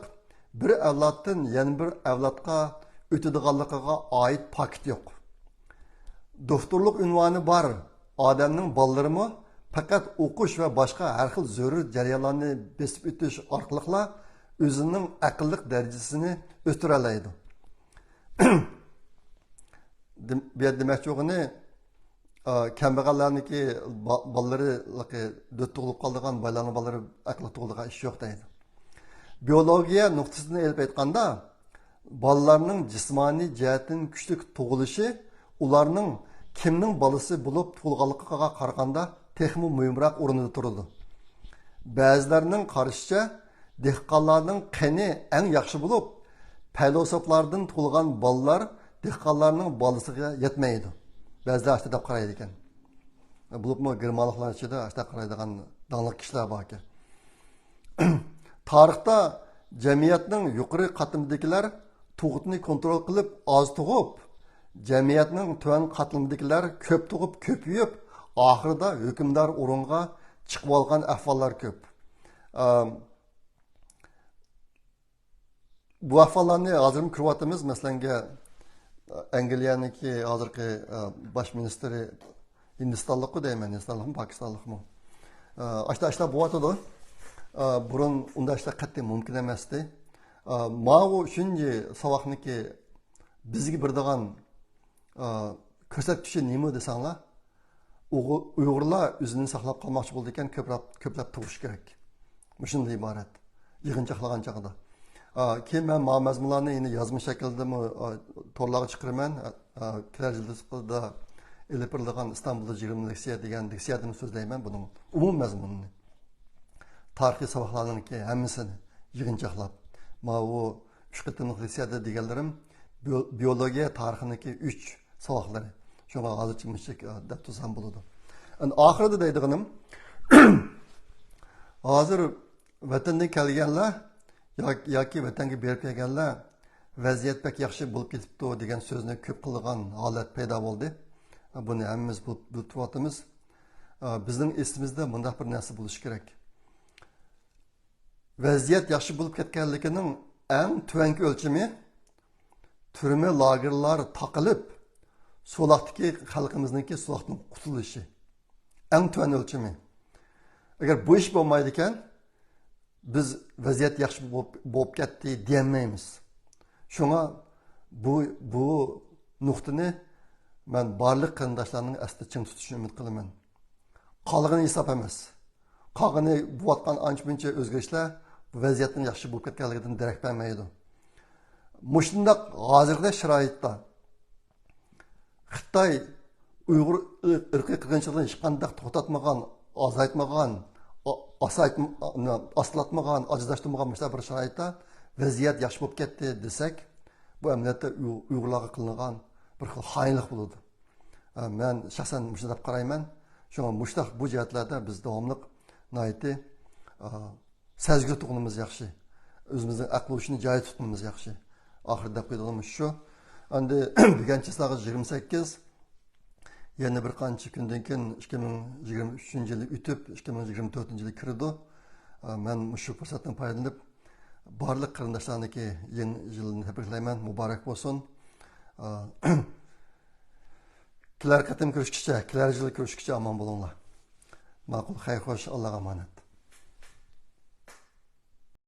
بىر ئەۋلادتىن يەنە بىر ئەۋلادقا ئۆتىدىغانلىقىغا ئائىت پاكىت يوق. دوختۇرلۇق ئۇنۋانى بار ئادەمنىڭ بالىلىرىمۇ پەقەت ئوقۇش ۋە باشقا ھەر خىل زۆرۈر جەريانلارنى بېسىپ ئۆتۈش ئارقىلىقلا ئۆزىنىڭ ئەقىللىق دەرىجىسىنى ئۆستۈرەلەيدۇ. دېم-، بۇ يەردە دېمەكچى بولغىنى، ئا، كەمبەغەللەرنىڭكى با-، بالىلىرى دۆت تۇغۇلۇپ قالىدىغان، بايلارنىڭ بالىلىرى ئەقىللىق تۇغۇلىدىغان ئىش يوق دەيدۇ. بىيولوگىيە نۇقتىسىدىن ئېلىپ ئېيتقاندا، بالىلارنىڭ جىسمانىي جەھەتتىن كۈچلۈك تۇغۇلۇشى ئۇلارنىڭ كىمنىڭ بالىسى بولۇپ تۇغۇلغانلىقىغا قارىغاندا تېخىمۇ مۇھىمراق ئورۇندا تۇرىدۇ. بەزىلەرنىڭ قارىشىچە، دېھقانلارنىڭ قېنى ئەڭ ياخشى بولۇپ، پەيلاسوپلاردىن تۇغۇلغان بالىلار دېھقانلارنىڭ بالىسىغا يەتمەيدۇ. بەزىلەر ئاشۇنداق دەپ قارايدىكەن. بولۇپمۇ گېرمانلىقلار ئىچىدە ئاشۇنداق قارايدىغان داڭلىق كىشىلەر باركەن. تارىختا جەمئىيەتنىڭ يۇقىرى قاتلىمىدىكىلەر تۇغۇتنى كونترول قىلىپ ئاز تۇغۇپ، جەمئىيەتنىڭ تۆۋەن قاتلىمىدىكىلەر كۆپ تۇغۇپ كۆپىيىپ، ئاخىرىدا ھۆكۈمدار ئورۇنغا چىقىۋالغان ئەھۋاللار كۆپ. ئەم، بۇ ئەھۋاللارنى ھازىرمۇ كۆرۈۋاتىمىز. مەسىلەنگە، ئەنگلىيەنىڭكى ھازىرقى، ئە، باش مىنىستىرى ھىندىستانلىققۇ دەيمەن، ھىندىستانلىقمۇ، پاكىستانلىقمۇ؟ ئە، ئاشتا ئاشتا بولۇۋاتىدۇ. ئە، بۇرۇن ئۇنداق ئىشلار قەتئىي مۇمكىن ئەمەستى. ئە، ماۋۇ شۇنجى ساۋاقنىكى بىزگە بېرىدىغان، ئا، كۆرسەتكۈچى نېمە دېسەڭلار، ئۇيغۇ-، ئۇيغۇرلار ئۆزىنى ساقلاپ قالماقچى بولىدىكەن، كۆپرەك، كۆپلەپ تۇغۇش كېرەك. مۇشۇندىن ئىبارەت. يىغىنچاقلىغان چاغدا. ئا، كېيىن مەن ما مەزمۇنلارنى يەنە يازما شەكىلدىمۇ، ئا، تورلارغا چىقىرىمەن. ئا، ئا، كېلەر يىلدا ئېلىپ بېرىلىدىغان ئىستانبۇلدا يىگىرمە لېكسىيە دېگەن لېكسىيەدىمۇ سۆزلەيمەن بۇنىڭ ئومۇمىي مەزمۇنىنى. تارىخىي ساۋاقلارنىڭكى ھەممىسىنى يىغىنچاقلاپ، ماۋۇ ئۈچ قېتىملىق لېكسىيەدە دېگەنلىرىم بىيو-، بىيولوگىيە تارىخىنىڭكى ئۈچ ساۋاقلىرى. شۇڭا ھازىرچە مۇشۇ، ئە، دەپ تۇرسام بولىدۇ. ئەمدى ئاخىرىدا دەيدىغىنىم، ھازىر ۋەتەندىن كەلگەنلەر ياك-، ياكى ۋەتەنگە بېرىپ كەلگەنلەر ۋەزىيەت بەك ياخشى بولۇپ كېتىپتۇ دېگەن سۆزنى كۆپ قىلىدىغان ھالەت پەيدا بولدى. بۇنى ھەممىمىز بىل-، بىلىپ تۇرۇۋاتىمىز. بىزنىڭ ئېسىمىزدە مۇنداق بىر نەرسە بولۇشى كېرەك. ۋەزىيەت ياخشى بولۇپ كەتكەنلىكىنىڭ ئەڭ تۆۋەنكى ئۆلچىمى تۈرمە لاگېرلار تاقىلىپ، سولاقتىكى خەلقىمىزنىڭكى سولاقتىن قۇتۇلۇشى. ئەڭ تۆۋەن ئۆلچىمى. ئەگەر بۇ ئىش بولمايدىكەن، بىز ۋەزىيەت ياخشى بولۇپ، بولۇپ كەتتى دېيەلمەيمىز. شۇڭا بۇ، بۇ نۇقتىنى مەن بارلىق قېرىنداشلارنىڭ ئەستە چىڭ تۇتۇشىنى ئۈمىد قىلىمەن. قالغىنى ھېساب ئەمەس. قالغىنى بولۇۋاتقان ئانچە مۇنچە ئۆزگىرىشلەر بۇ ۋەزىيەتنىڭ ياخشى بولۇپ كەتكەنلىكىدىن دېرەك بەرمەيدۇ. مۇشۇنداق ھازىرقىدەك شارائىتتا خىتاي ئۇيغۇر ئىرقىي قىرغىنچىلىقىنى ھېچقانداق توختاتمىغان، ئازايتمىغان، ئا-، ئاسايتم-، ئا-، ئاستىلاتمىغان، ئاجىزلاشتۇرمىغان مۇشۇنداق بىر شارائىتتا ۋەزىيەت ياخشى بولۇپ كەتتى دېسەك، بۇ ئەمەلىيەتتە ئۇ-، ئۇيغۇرلارغا قىلىنغان بىر خىل خائىنلىق بولىدۇ. ئە، مەن شەخسەن مۇشۇنداق قارايمەن. شۇڭا مۇشۇنداق بۇ جەھەتلەردە بىز داۋاملىق ناھايىتى، ئا، سەزگۈر تۇرغىنىمىز ياخشى. ئۆزىمىزنىڭ ئەقىل ھوشىنى جايىدا تۇتقىنىمىز ياخشى. ئاخىرىدا دەپ قويىدىغىنىمىز شۇ. ئەمدى بۈگۈن چىسلاغا يىگىرمە سەككىز. يەنە بىر قانچە كۈندىن كېيىن ئىككى مىڭ يىگىرمە ئۈچىنچى يىلى ئۆتۈپ، ئىككى مىڭ يىگىرمە تۆتىنچى يىلى كىرىدۇ. ئا، مەن مۇشۇ پۇرسەتتىن پايدىلىنىپ، بارلىق قېرىنداشلارنىڭكى يېڭى يىلىنى تەبرىكلەيمەن، مۇبارەك بولسۇن. ئا، كېلەر قېتىم كۆرۈشكىچە، كېلەر يىلى كۆرۈشكىچە ئامان بولۇڭلار. ماقۇل، خەير خوش، ئاللاغا ئامانەت.